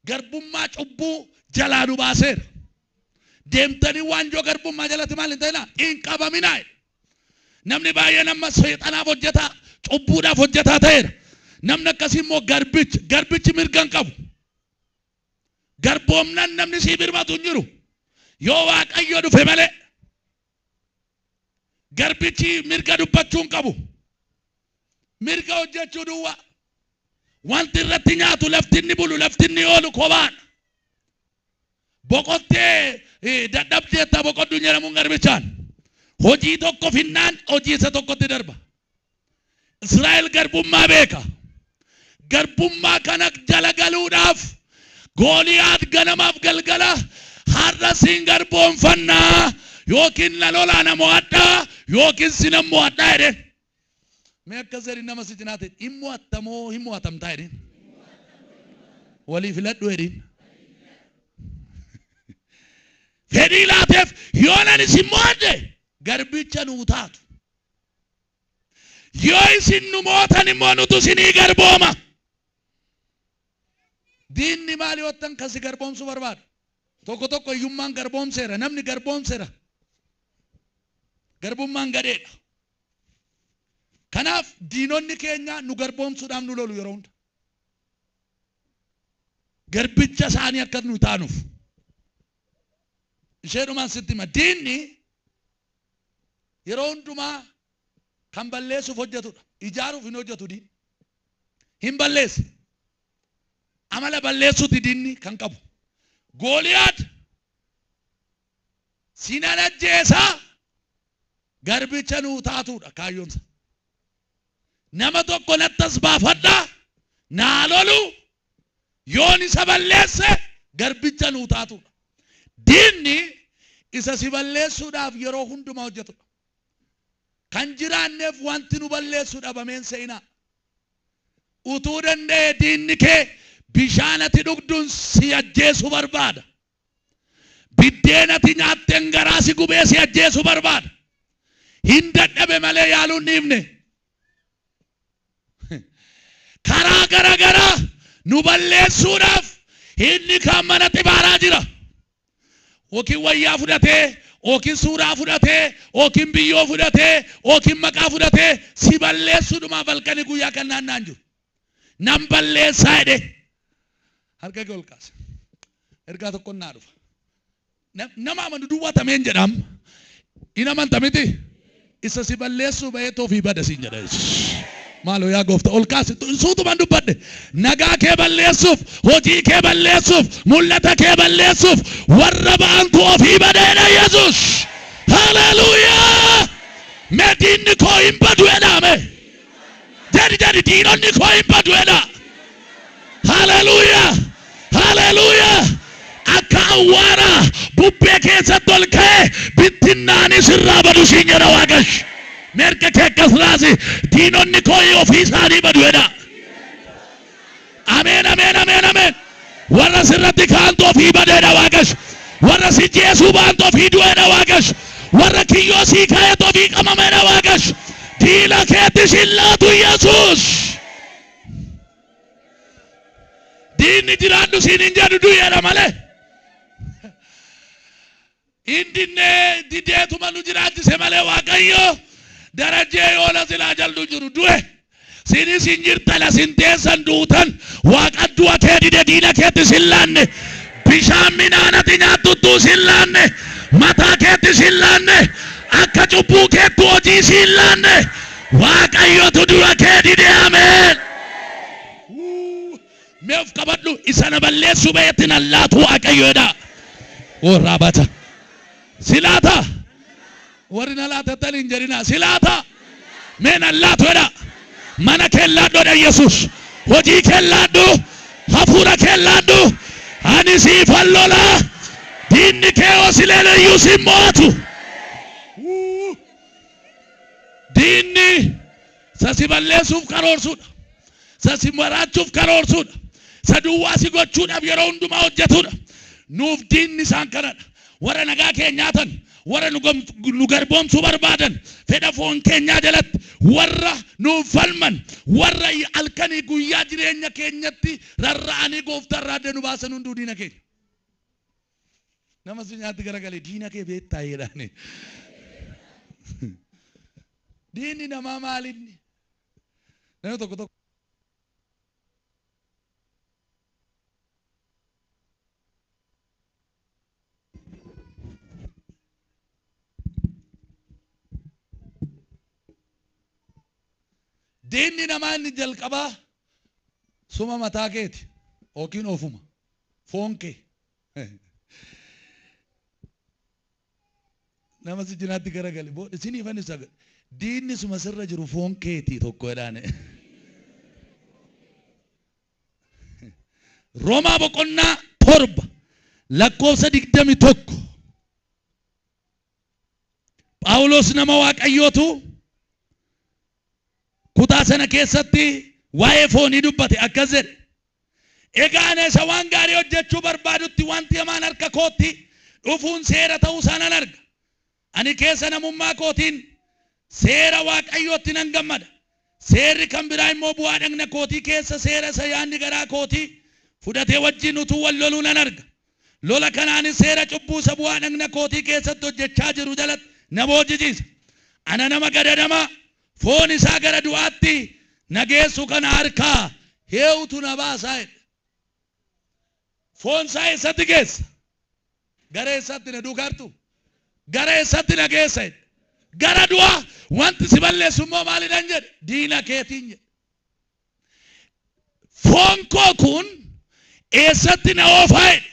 garbummaa cubbuu jalaa nu baaseera. Deemtanii waanjoo garbummaa jalatti maal hin ta'inaa? Hin qabaminaa. Namni baay'een amma seexanaaf hojjetaa, cubbuudhaaf hojjetaa ta'eera. Namni akkasii immoo garbicha, garbichi mirga hin qabu. Garboomnan namni sii birmatu hin jiru. Yoo Waaqayyo dhufe malee. Garbichi mirga dubbachuu hin qabu. Mirga hojjechuu duwwaa. Wanti irratti nyaatu, lafti inni bulu, lafti inni oolu kophaadha. Boqottee dadhabdeetta boqoddu hin jedhamuun garbichaan. Hojii tokko finnaan hojii isa tokkotti darba. Israa'el garbummaa beeka. Garbummaa kana jala galuudhaaf Gooliyaad ganamaaf galgala har'a siin garboomfannaa yookiin na lolaa na mo'adhaa yookiin sinan mo'adhaa jedheen. Mee akkas jedhi nama si cinaa ta'e hin mo'attamoo hin mo'atamtaa jedhiin. Walii filadhu jedhiin. Fedhii laateef yoon ani si mo'adhe garbicha nuu taatu. Yoo isin nu mootan immoo nutu isinii garbooma. Diinni maali yoottan kan si garboomsuu barbaadu? Tokko tokko hiyyummaan garboomseera, namni garboomseera. Garbummaan gadheedha. Kanaaf diinonni keenya nu garboomsuudhaaf nu lolu yeroo hunda. Garbicha isaanii akka nu taanuuf. Isheedhumaan sitti hima. Diinni yeroo hundumaa kan balleessuuf hojjetudha. Ijaaruuf hin hojjetu diinni. Hin balleessa. Amala balleessuuti diinni kan qabu. Gooliyaad sinan ajjeesaa garbicha nuu taatuudha kaayyoonsa. Nama tokko natti as baafadhaa, naa lolu, yoon isa balleesse garbicha nuu taatudha. Diinni isa si balleessuudhaaf yeroo hundumaa hojjetudha. Kan jiraanneef wanti nu balleessu dhabamee hin se'inaa. Utuu danda'ee diinni kee bishaan ati dhugduun si ajjeesuu barbaada. Biddeen ati nyaatteen garaa si gubee si ajjeesuu barbaada. Hin dadhabe malee yaaluu hin dhiifne. Karaa gara garaa nu balleessuudhaaf inni kaan mana xibaaraa jira. Yookiin wayyaa fudhatee, yookiin suuraa fudhatee, yookiin biyyoo fudhatee, yookiin maqaa fudhatee si balleessuudhumaaf halkanii guyyaa kan naanna'an jiru. Nan balleessaa jedhee. Harka kee ol kaasi. Ergaa tokkon naa dhufa. Nama amanu duwwaa tameen jedha amma. In amanta miti? Isa si balleessuu ba'eetu ofii bada siin jedha Yesuus. Maaloo yaa gooftaa ol kaasi. Suutuman dubbadhe. Nagaa kee balleessuuf, hojii kee balleessuuf, mul'ata kee balleessuuf warra ba'antu ofii bada jedha Yesuus. Haleluuyaa! Mee diinni koo hin badu jedhaa mee. Jedhi jedhi diinonni koo hin badu jedhaa. Haleluuyaa! Haleluuyaa! Akka awwaara bubbee keessatti ol ka'e bittinnaanii sirraa badu siin jedha Waaqayyo. Mee harka kee akkas raasi diinonni koo ofii isaanii badu jedha. Ameen ameen ameen ameen. Warra sirratti ka'antu ofii badeedha Waaqayyo. Warra si jeesuu ba'antu ofii du'eedha Waaqayyo. Warra kiyyoo sii ka'etu ofii qamameedha Waaqayyo. Diina keetti sin laatu Yesuus. Diinni jiraadhu siin hin jedhu du'eera malee. Hin dinnee dideetuma nu jiraachise malee Waaqayyo darajjee yoola silaa jaldu jiru du'e. Sinis hin jirtan asin teessan duutan waaqa du'a kee dide diina keetti sin laanne bishaan midhaan ati nyaattuttuu sin laanne mataa keetti sin laanne akka cubbuu keettu hojii sin laanne Waaqayyotu du'a kee dide ameen. Mee of qabadhu isa na balleessuu ba'etti nan laatu Waaqayyo jedha. Warraabata. Si laata? Warri na laatattan hin jedhinaa. Si laata? Mee nan laatu jedha. Mana kee laadhu jedha Yesuus. Hojii kee laadhu. Hafuura kee laadhu. Ani siifan lola. Diinni kee yoo si leeleyyuu si hin mo'atu. Diinni isa si balleessuuf karoorsuudha. Isa si maraachuuf karoorsuudha. Isa duwwaa si gochuudhaaf yeroo hundumaa hojjetuudha. Nuuf diinni isaan kanadha. Warra nagaa keenya nyaatan, warra nu nu garboomsuu barbaadan, fedha foon keenyaa jalatti warra nuuf falman, warra halkanii guyyaa jireenya keenyatti rarra'anii gooftaa irraa adda nu baasan hunduu diina keenya. Nama si nyaatti garagalee diina kee beektaa jedhaani. Diinni namaa maalinni? Namni tokko tokko Diinni namaa inni jalqabaa suma mataa keeti yookiin ofuma foon kee. Nama si cinaatti garagali booda isiniifan ibsa diinni suma sirra jiru foon keeti tokko jedhaane. Roomaa boqonnaa 7 lakkoofsa 21. Phaawulos nama Waaqayyootu kutaa sana keessatti waa'ee foonii dubbate akkas jedhe. Egaa ani isa waan gaarii hojjechuu barbaadutti wanti hamaan harka kootti dhufuun seera ta'uu isaa nan arga. Ani keessa namummaa kootiin seera Waaqayyootti nan gammada. Seerri kan biraa immoo bu'aa dhagna kootii keessa seera isa yaadni garaa kootii fudhatee wajjin utuu wal loluu nan arga. Lola kanaanis seera cubbuu isa bu'aa dhagna kootii keessatti hojjechaa jiru jalatti na boojisiisa. Ana nama gadadamaa, foon isaa gara du'aatti na geessu kana harkaa eenyutu na baasa jedhe. Foon isaa eessatti geessa? Gara eessaatti na duukaa jirtu? Gara eessatti na geessa jedhe. Gara du'aa wanti si balleessu immoo maalidhan jedhe? Diina keetiin jedhe. Foon koo kun eessatti na oofaa jedhe.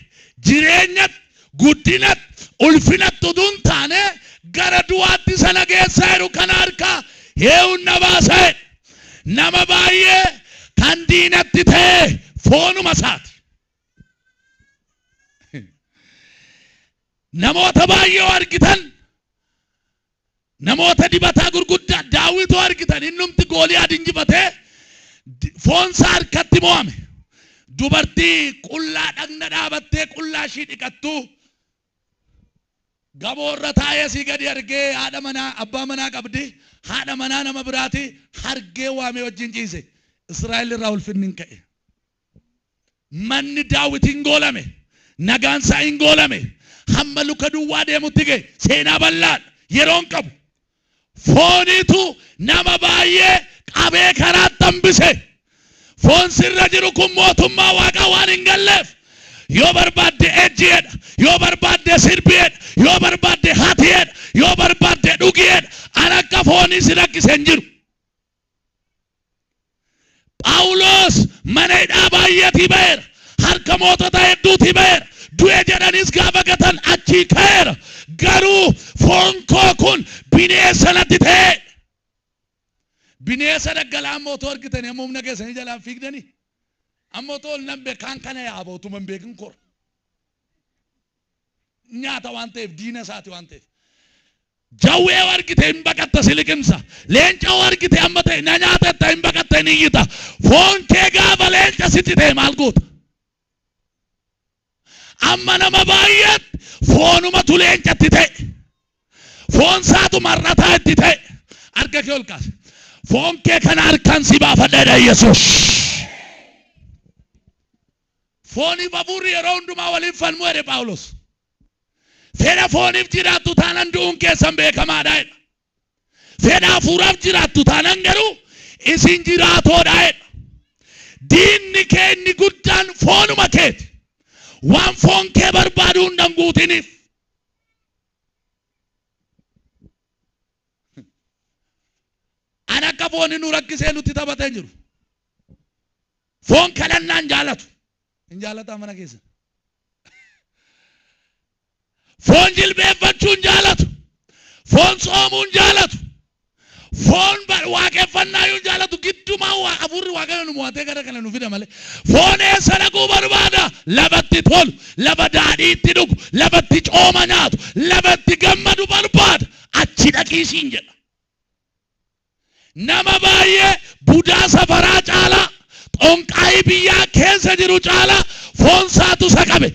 Jireenyatti, guddinatti, ulfinatti utuu hin taane gara du'aatti isa na geessaa jiru kana harkaa eenyuun na baasa jedhe. Nama baay'ee kan diinatti ta'e foonuma isaati. Namoota baay'ee yoo argitan namoota dibataa gurguddaa Daawit yoo argitan innumti Gooliyaad injifatee foonsaa harkatti mo'ame. Dubartii qullaa dhagna dhaabattee qullaa ishii dhiqattuu gamoo irra taa'ee asii gadi argee haadha manaa abbaa manaa qabdi haadha manaa nama biraati hargee waamee wajjin ciise. Israa'el irraa ulfinni hin ka'e. Manni Daawit hin goolame. Nagaan isaa hin goolame. Hamma luka duwwaa deemutti ga'e. Seenaa bal'aadha. Yeroo hin qabu. Fooniitu nama baay'ee qabee karaatti hambise. Foon sirra jiru kun mootummaa waaqaa waan hin galleef yoo barbaadde ejji'edha, yoo barbaadde sirbi'edha, yoo barbaadde hati'edha, yoo barbaadde dhugi'edha. An akka foonii si rakkise hin jiru. Phaawulos mana hidhaa baay'eetii ba'eera. Harka mootota hedduutii ba'eera. Du'e jedhaniis gaafa gatan achii ka'eera. Garuu foon koo kun bineensa natti ta'e. Bineensa daggalaa amma otoo argitanii amma humna keessanii jalaan fiigdanii. Amma otoo ol nan beekaan kana yaaba otuma hin beekin kora. Nyaata waan ta'eef diina isaati waan ta'eef. Jawwee yoo argite hin baqatta si liqimsa. Leenca yoo argite amma ta'e na nyaata jetta hin baqatta hin iyyita. Foon kee gaafa leenca sitti ta'e maal goota? Amma nama baay'eetti foonumatu leencatti ta'e. Foon isaatu mar'ataa itti ta'e. Harka kee ol kaase. Foon kee kana harkaan si baafadha jedha Yesuus. Fooniif hafuurri yeroo hundumaa waliin falmu jedhe Phaawulos. Fedha fooniif jiraattu taanan du'uun keessan beekamaadha jedha. Fedha hafuuraaf jiraattu taanan garuu isin jiraatoodha jedha. Diinni kee inni guddaan foonuma keeti. Waan foon kee barbaadu hunda hin guutiniif. An akka foonni nu rakkisee nutti taphatee hin jiru. Foon kadhannaa hin jaalatu. Hin jaalataa mana keessa. Foon jilbeeffachuu hin jaalatu. Foon soomuu hin jaalatu. Foon waaqeffannaa hin jaalatu. Giddumaa hafuurri waaqayyo nu mo'atee gara kana nu fida malee. Foon eessa dhaquu barbaada? Lafatti tolu, lafa daadhii itti dhugu, lafatti cooma nyaatu, lafatti gammadu barbaada. Achi dhaqii siin jedha. Nama baay'ee budaa safaraa caalaa, xonqaayii biyyaa keessa jiru caalaa foon isaatu isa qabe.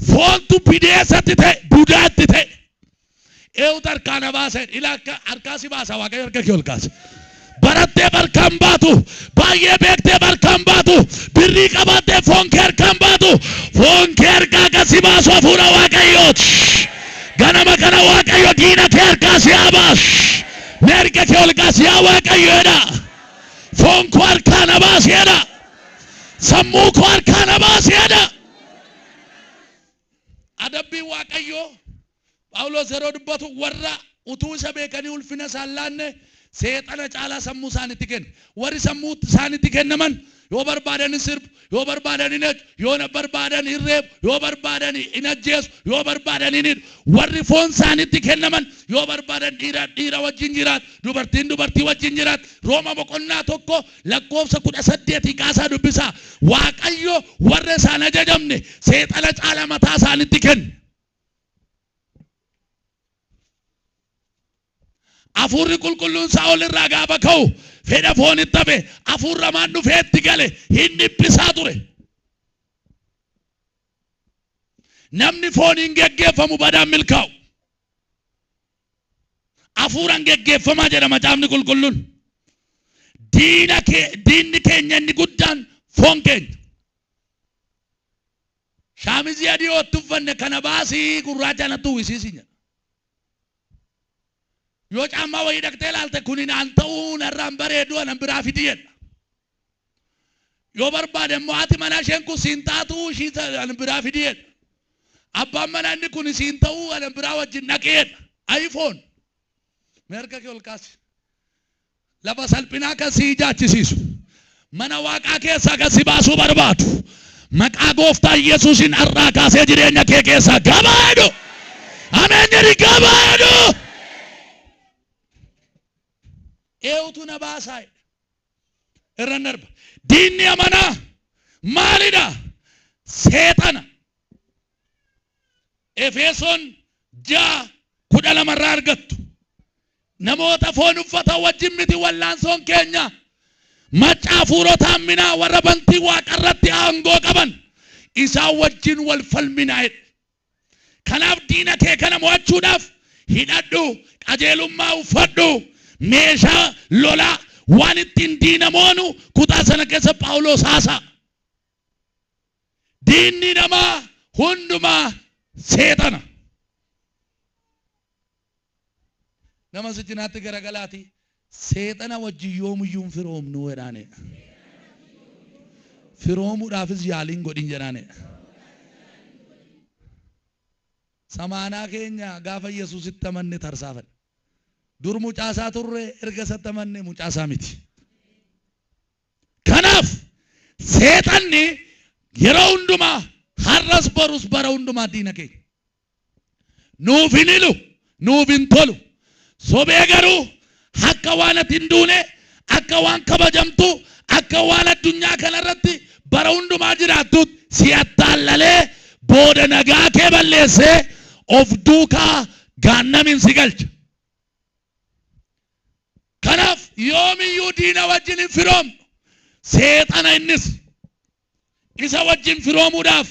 Foontu bineensatti ta'e, budaatti ta'e. Eewutu harkaa na baasa jedhe. Ila akka harkaa si baasa Waaqayyo harka kee ol kaasa. Barattee barkaan baatu, baay'ee beektee barkaan baatu, birrii qabaattee foon kee harkaan baatu, foon kee harkaa kan si baasu hafuura Waaqayyooti. Ganama kana Waaqayyo diina kee harkaa si haa baasu. Mee harka kee ol kaasi yaa Waaqayyo jedha. Foon koo harkaa na baasi jedha. Sammuu koo harkaa na baasi jedha. Adabbiin Waaqayyoo Phaawulos yeroo dubbatu warra utuu isa beekanii ulfina isaan laanne seexana caalaa sammuu isaanitti kenne. Warri sammuu isaanitti kennaman yoo barbaadan hin sirbu, yoo barbaadan hin ejju, yoo barbaadan hin reebu, yoo barbaadan hin ajjeesu, yoo barbaadan hin hidhu. Warri foon isaanitti kennaman yoo barbaadan dhiira dhiira wajjin jiraatu, dubartiin dubartii wajjin jiraatu. Rooma boqonnaa 1 lakkoofsa 18 kaasaa dubbisaa. Waaqayyo warra isaan ajajamne seexana caalaa mataa isaanitti kenne. Hafuurri qulqulluun Saa'ol irraa gaafa ka'u fedha foonitti hafe hafuurri hamaan dhufee itti gale hin dhiphisaa ture. Namni fooniin geggeeffamu badaan milkaa'u. Hafuuraan geggeeffamaa jedha macaafni qulqulluun. Diina kee diinni keenya inni guddaan foon keenya. Shaamizii adii yoo itti uffanne kana baasii gurraacha natti uwwisii siin jedha. Yoo caammaa wayii dhaqxee ilaalte kuni naan ta'uu narraan bareedu anan biraa fidi jedha. Yoo barbaade immoo haati manaa isheen kun siin taatu ishii anan biraa fidi jedha. Abbaan manaa inni kun siin ta'uu anan biraa wajjin dhaqi jedha. iPhone. Mee harka kee ol kaasi. Lafa salphinaa kan si ijaachisiisu. Mana waaqaa keessaa kan si baasuu barbaadu. Maqaa gooftaa Yesuusiin har'aa kaasee jireenya kee keessaa gabaa jedhu. Ameen jedhi gabaa jedhu. Eenyutu na baasaa jedhe. Irran darba. Diinni amanaa maalidha? Seexana. Efesoon 6:12 irraa argattu. Namoota foon uffatan wajjin miti wallaansoon keenya. Macca hafuurota hamminaa warra bantii waaqarratti aangoo qaban isaan wajjin wal falminaa jedhe. Kanaaf diina kee kana mo'achuudhaaf hidhadhu, qajeelummaa uffadhu, meeshaa lolaa waan ittiin diina moonu kutaa sana keessa Phaawulos haasa'a. Diinni namaa hundumaa seexana. Nama si cinaatti garagalaati seexana wajjin yoomiyyuu hin firoomnu jedhaani. Firoomuudhaafis yaaliin godhin jedhaani. Samaanaa keenya gaafa Yesuusitti amanne tarsaafanne. Dur mucaasaa turre, erga isatti amanne mucaasaa miti. Kanaaf seexanni yeroo hundumaa, har'as borus bara hundumaa diina keenya. Nuuf hin ilu, nuuf hin tolu. Sobee garuu akka waan ati hin duune, akka waan kabajamtu, akka waan addunyaa kanarratti bara hundumaa jiraattutti si attaallalee booda nagaa kee balleessee of duukaa gaannamiin si galcha. Kanaaf yoomiyyuu diina wajjin hin firoomnu. Seexana innis isa wajjin firoomuudhaaf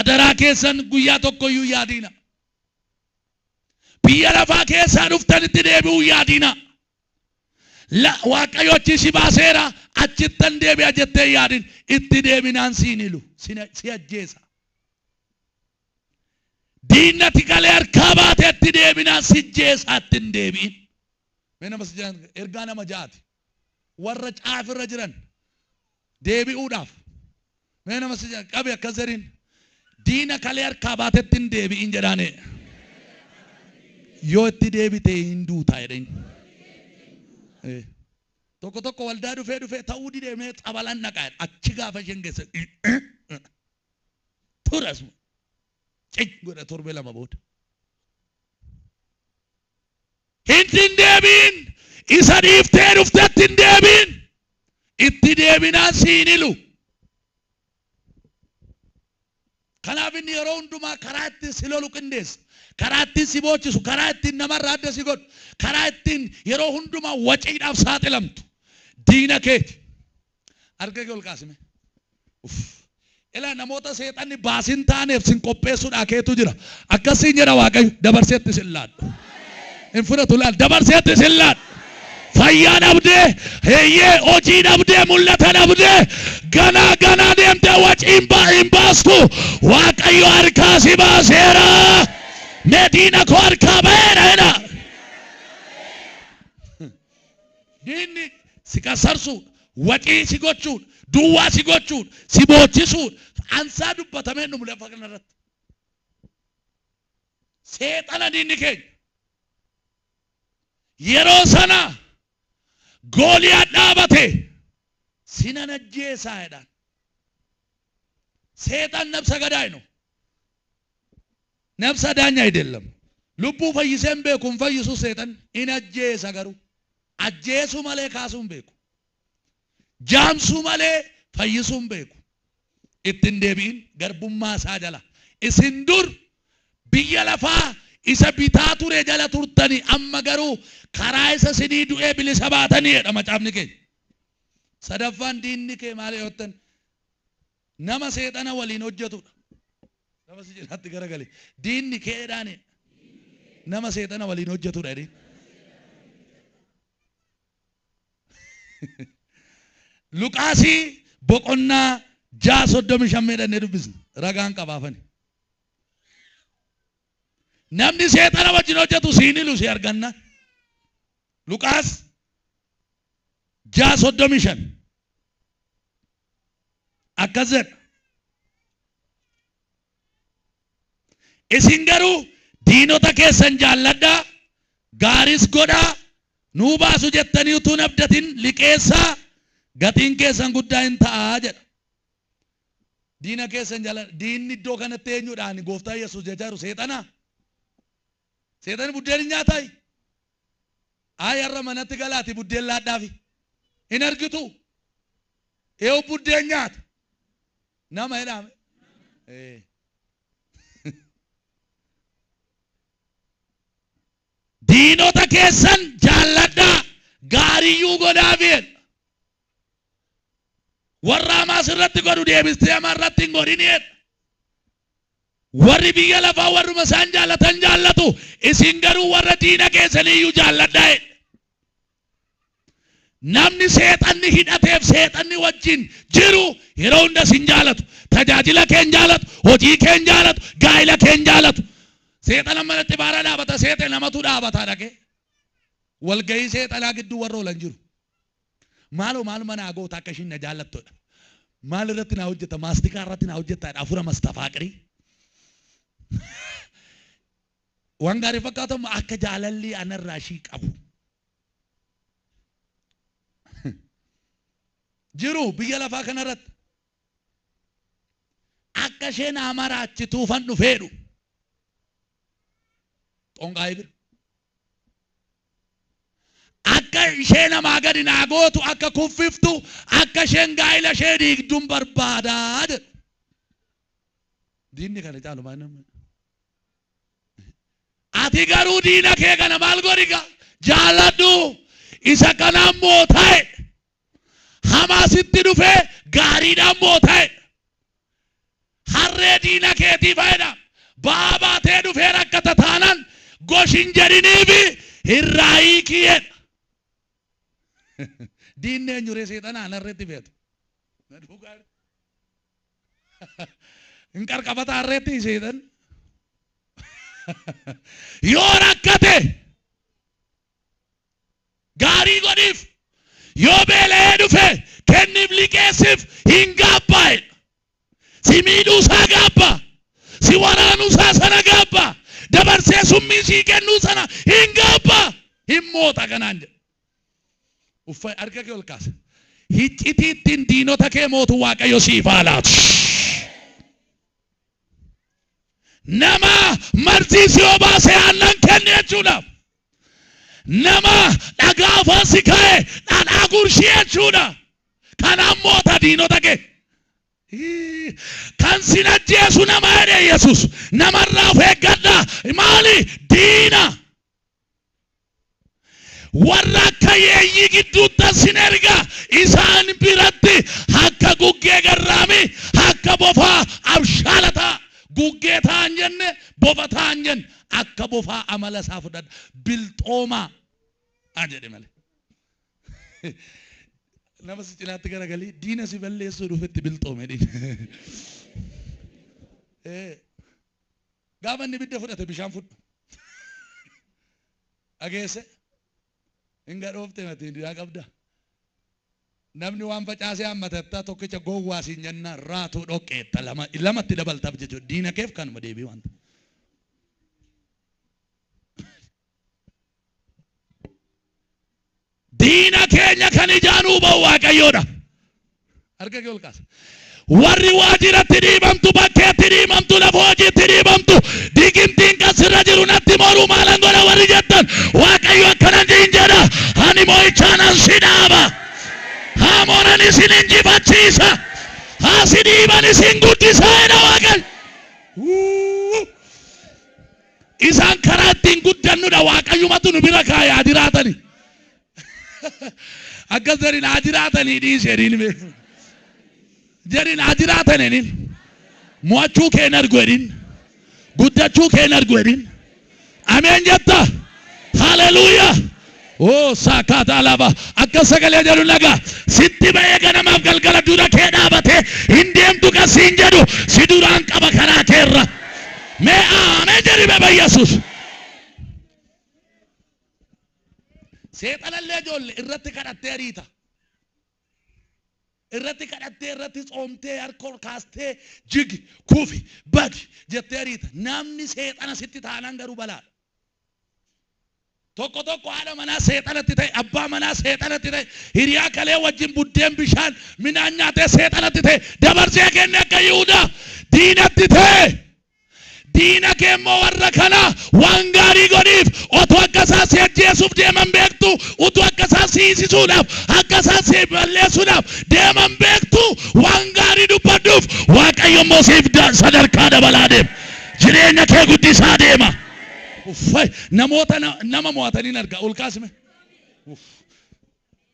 adaraa keessan guyyaa tokkoyyuu yaadiina. Biyya lafaa keessaa dhuftanitti deebi'uu yaadiina. Waaqayyo achi si baaseera, achittan deebi'a jettee yaadin. Itti deebinaan siin ilu, si ajjeesa. Diinni ati kalee harkaa baatetti deebinaan si ajjeesa, itti hin deebi'in. Mee nama si jiran ergaa nama ja'aati. Warra caafirra jiran deebi'uudhaaf. Mee nama si jiran qabi akkas jedhin. Diina kalee harkaa baatetti hin deebi'in jedhaani. Yoo itti deebite hin duuta jedhin. Tokko tokko waldaa dhufee dhufee ta'uu didee mee xabalan dhaqaa jedha. Achi gaafa isheen geesse turas cic godha torbee lama booda. Hin deebi'in, isa dhiiftee dhuftetti hin deebi'in. Itti deebinaan siin ilu. Kanaaf inni yeroo hundumaa karaa ittiin si lolu qindeessa. Karaa ittiin si boochisu, karaa ittiin namarraa adda si godhu, karaa ittiin yeroo hundumaa waciidhaaf saaxilamtu. Diina keeti. Harka kee ol kaasime. Uff. Ilaa, namoota seexanni baasin taaneef sin qopheessuudhaa keetu jira. Akkasiin jedha Waaqayyo, dabarseetti sin laadhu. Hin fudhatu, laal, dabarseetti sin laadhu. Fayyaa dhabdee, heeyyee, hojii dhabdee, mul'ata dhabdee, ganaa ganaa deemtee waciin hin baastu. Waaqayyo harkaa si baaseera. Mee diina koo harkaa ba'eera jedha. Diinni si kasarsuudha, wacii si gochuudha, duwwaa si gochuudha, si boochisuudha. Ansaa dubbatamee dhumu lafa kanarratti. Seexana diinni keenya. Yeroo sana Gooliyaad dhaabate, sinan ajjeesaa jedhaan. Seexan nabsa gadaa ነው። ነፍስ አዳኝ አይደለም። Lubbuu fayyisee hin beeku, hin fayyisu seexan, in ajjeesa garuu. Ajjeesuu malee kaasuu hin beeku. Jaamsuu malee fayyisuu hin beeku. Ittiin deebi'in garbummaa isaa jala. Isin dur biyya lafaa isa bitaa ture jala turtanii, amma garuu karaa isa sinii du'ee bilisa baatanii jedha macaafni keenya. Sadaffaan diinni kee maal yoo jettan, nama seexana waliin hojjetudha. Nama si cinaatti garagale. Diinni keedhaani nama seexana waliin hojjetudha jedheen. Luqaasii boqonnaa 6:35 meedhannee dubbisna. Ragaan qabaafani. Namni seexana wajjin hojjetu siin ilu si arganna. Luqaas 6:35 akkas jedha. Isin garuu diinota keessan jaalladhaa, gaaris godhaa, nuu baasu jettanii utuu hin abdatin liqeessaa, gatiin keessan guddaa hin ta'aa jedha. Diina keessan jaalladha. Diinni iddoo kanatti eenyudhaan gooftaa Yesuus jechaa jiru? Seexanaa? Seexanni buddeen hin nyaataayi? Ayi har'a manatti galaati buddeen laadhaafi. Hin argitu. Eewu buddeen nyaata. Nama jedhame. Ee. Diinota keessan jaalladhaa, gaariiyyuu godhaafi jedha. Warra hamaa sirratti godhu deebistee hamaa irratti hin godhin jedha. Warri biyya lafaa warruma isaan jaallatan jaallatu, isin garuu warra diina keessanii iyyuu jaalladhaa jedhe. Namni seexanni hidhateef seexanni wajjin jiru yeroo hunda sin jaalatu. Tajaajila kee hin jaalatu, hojii kee hin jaalatu, gaa'ila kee hin jaalatu. Seexana manatti baara dhaabata seexe namatu dhaabata dhaqee. Walgahii seexanaa gidduu warra oolan jiru. Maaloo maaluma naa goota akka ishiin na jaallattudha. Maal irratti naa hojjetta? Maastikaa irratti naa hojjetta hafuura mastafaaqirii. Waan gaarii fakkaatamu akka jaalalli anarraa ishii qabu. Jiru biyya lafaa kanarratti. Akka isheen naa maraachituufan dhufeedhu. Xonqaayii bira. Akka ishee namaa gadi naa gootu, akka kuffiftu, akka isheen gaa'ila ishee diigdun barbaada jedhu. Diinni kana caalu maal nama? Ati garuu diina kee kana maal godhi gaa? Jaaladhu. Isa kanaan mootaa'e. Hamaa sitti dhufee gaariidhaan mootaa'e. Harree diina keetii fayyada. Ba'aa baatee dhufee rakkata taanaan gosh hin jedhiniifi irraa hiikii jedha. Diinni eenyu ree seexanaan harreetti fe'atu. Hin qarqabata harreetti seexan. Yoo rakkate gaarii godhiif, yoo beela'ee dhufe kenniif, liqeessiif, hin gaabbaa jedha. Si miidhuu isaa gaabba, si waraanuu isaa sana gaabba, dabarsee summii sii kennuu sana hin gaabba, hin moota kanaan jedha. Uffa harka kee ol kaasa. Hiccitii ittiin diinota kee mootu Waaqayyo siif haa laatu. Nama marzii si obaase aannan kenni jechuudha. Nama dhagaa afaan si kaa'e dhadhaa gurshii jechuudha. Kanaan moota diinota kee. Kan sin ajjeesu nama jedhe Yesus. Namarraa of eeggadha. Maali? Diina. Warra akka yeeyyii gidduuttan sin erga, isaan biratti akka guggee garraamii, akka bofaa abshaala ta'a. Guggee ta'a hin jenne, bofa ta'a hin jenne, akka bofaa amala isaa fudhadha. Bilxoomaa a jedhe malee. Nama si cinaatti garagalii diina si balleessuu dhufetti bilxoome jedhiin. Gaafa inni ibidda fudhate bishaan fudhu. Dhageesse? Hin gadhoofte mati yaa qabda. Namni waan facaasee hammatatta tokkicha gowwaa siin jennaan raatuu dhoqqeetta lama lamatti dabaltaaf jechuudha. Diina keef kanuma deebii wanta. Diina keenya kan ijaanuu ba'u Waaqayyoodha. Harka kee ol kaasa. Warri waajiratti dhiibamtu, bakkeetti dhiibamtu, lafa hojiitti dhiibamtu, digimtiin kan sirra jiru natti moruu maalan godha warri jettan, Waaqayyo akkana siin jedha, ani mo'ichaan si dhaaba. Haa moran isin injifachiisa. Haa si dhiiban isin guddisa jedha Waaqayyo. Wuu! Isaan karaa ittiin guddannudha Waaqayyumatu nu bira kaa'e haa jiraatani. Akkas jedhin haa jiraatanii dhiisi jedhiin mee. Jedhin haa jiraatan jedhin. Mo'achuu kee hin argu jedhin. Guddachuu kee hin argu jedhin. Ameen jetta. Haleluuyaa. Oo saakaataa lava akka sagalee jedhu nagaa sitti ba'ee ganamaaf galgala dura kee dhaabatee hin deemtu kan siin jedhu si duraan qaba karaa keerra. Mee aameen jedhi mee Yesuus. Seexanallee ijoollee irratti kadhattee ariita. Irratti kadhattee irratti tsoomtee harka ol kaastee jigi kufi badi jettee ariita. Namni seexana sitti taanaan garuu balaadha. Tokko tokko haadha manaa seexanatti ta'e, abbaa manaa seexanatti ta'e, hiriyaa kalee wajjin buddeen bishaan midhaan nyaatee seexanatti ta'e, dabarsee kenne akka Yihudaa diinatti ta'e. Diina kee immoo warra kana waan gaarii godhiif otoo akka isaa si ajjeesuuf deeman beektu. ciisisuudhaaf, akka isaan si balleessuudhaaf deeman beektu. Waan gaarii dubbadhuuf, Waaqayyo immoo siif sadarkaa dabalaa deema. Jireenya kee guddisaa deema. Uffay, namoota nama mo'ataniin arga. Ol kaasime. Uff.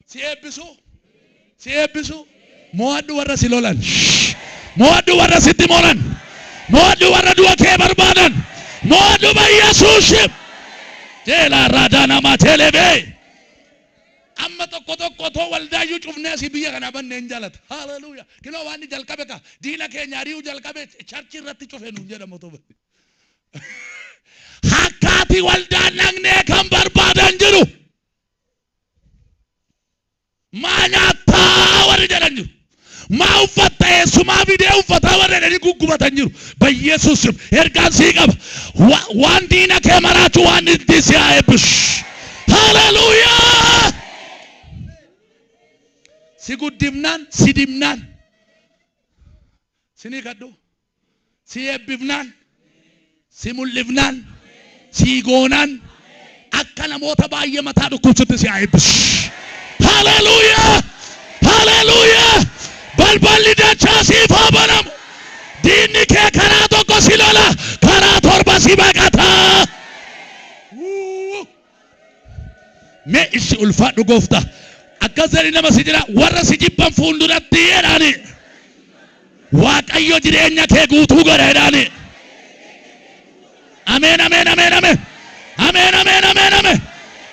Si eebbisu, si eebbisu. Mo'adhu warra si lolan. Shh. Mo'adhu warra sitti moran. Mo'adhu warra du'a kee barbaadan. Mo'adhu Yesuus. Jeelaa raadaa namaa teelebee. Amma tokko tokko otoo waldaayyuu cufnee asii biyya kanaa bannee hin jaalata. Haleluuyaa. Kinoo waan inni jalqabe ka diina keenya ari'uu jalqabe church irratti cufe nuun jedhamu otoo banne. Hakkaati waldaan dhaqnee kan barbaadan jiru. Maa nyaattaa warri jedhan jiru. Maa uffatta, eessumaa fidee uffataa warri jedhanii guggubatan jiru. Bayyesuus ergaan sii qaba. Waan diina kee maraachuu waan itti si haa eebbisu. Haleluuyaa! Si guddifnaan, si dibnaan, sinii kadhu, si eebbifnaan, si mul'ifnaan, si goonaan, akka namoota baay'ee mataa dhukkubsutti si haa eebbisu. Haleluuyaa! Haleluuyaa! Balballi dachaa siif haa banamu. Diinni kee karaa tokko si lola, karaa torba si baqata. Wuu! Mee ishi ulfaadhu gooftaa. Akkas jedhi nama si jira, warra si jibban fuulduratti jedhaani. Waaqayyo jireenya kee guutuu godha jedhaani. Ameen, ameen, ameen, ameen. Ameen, ameen, ameen, ameen.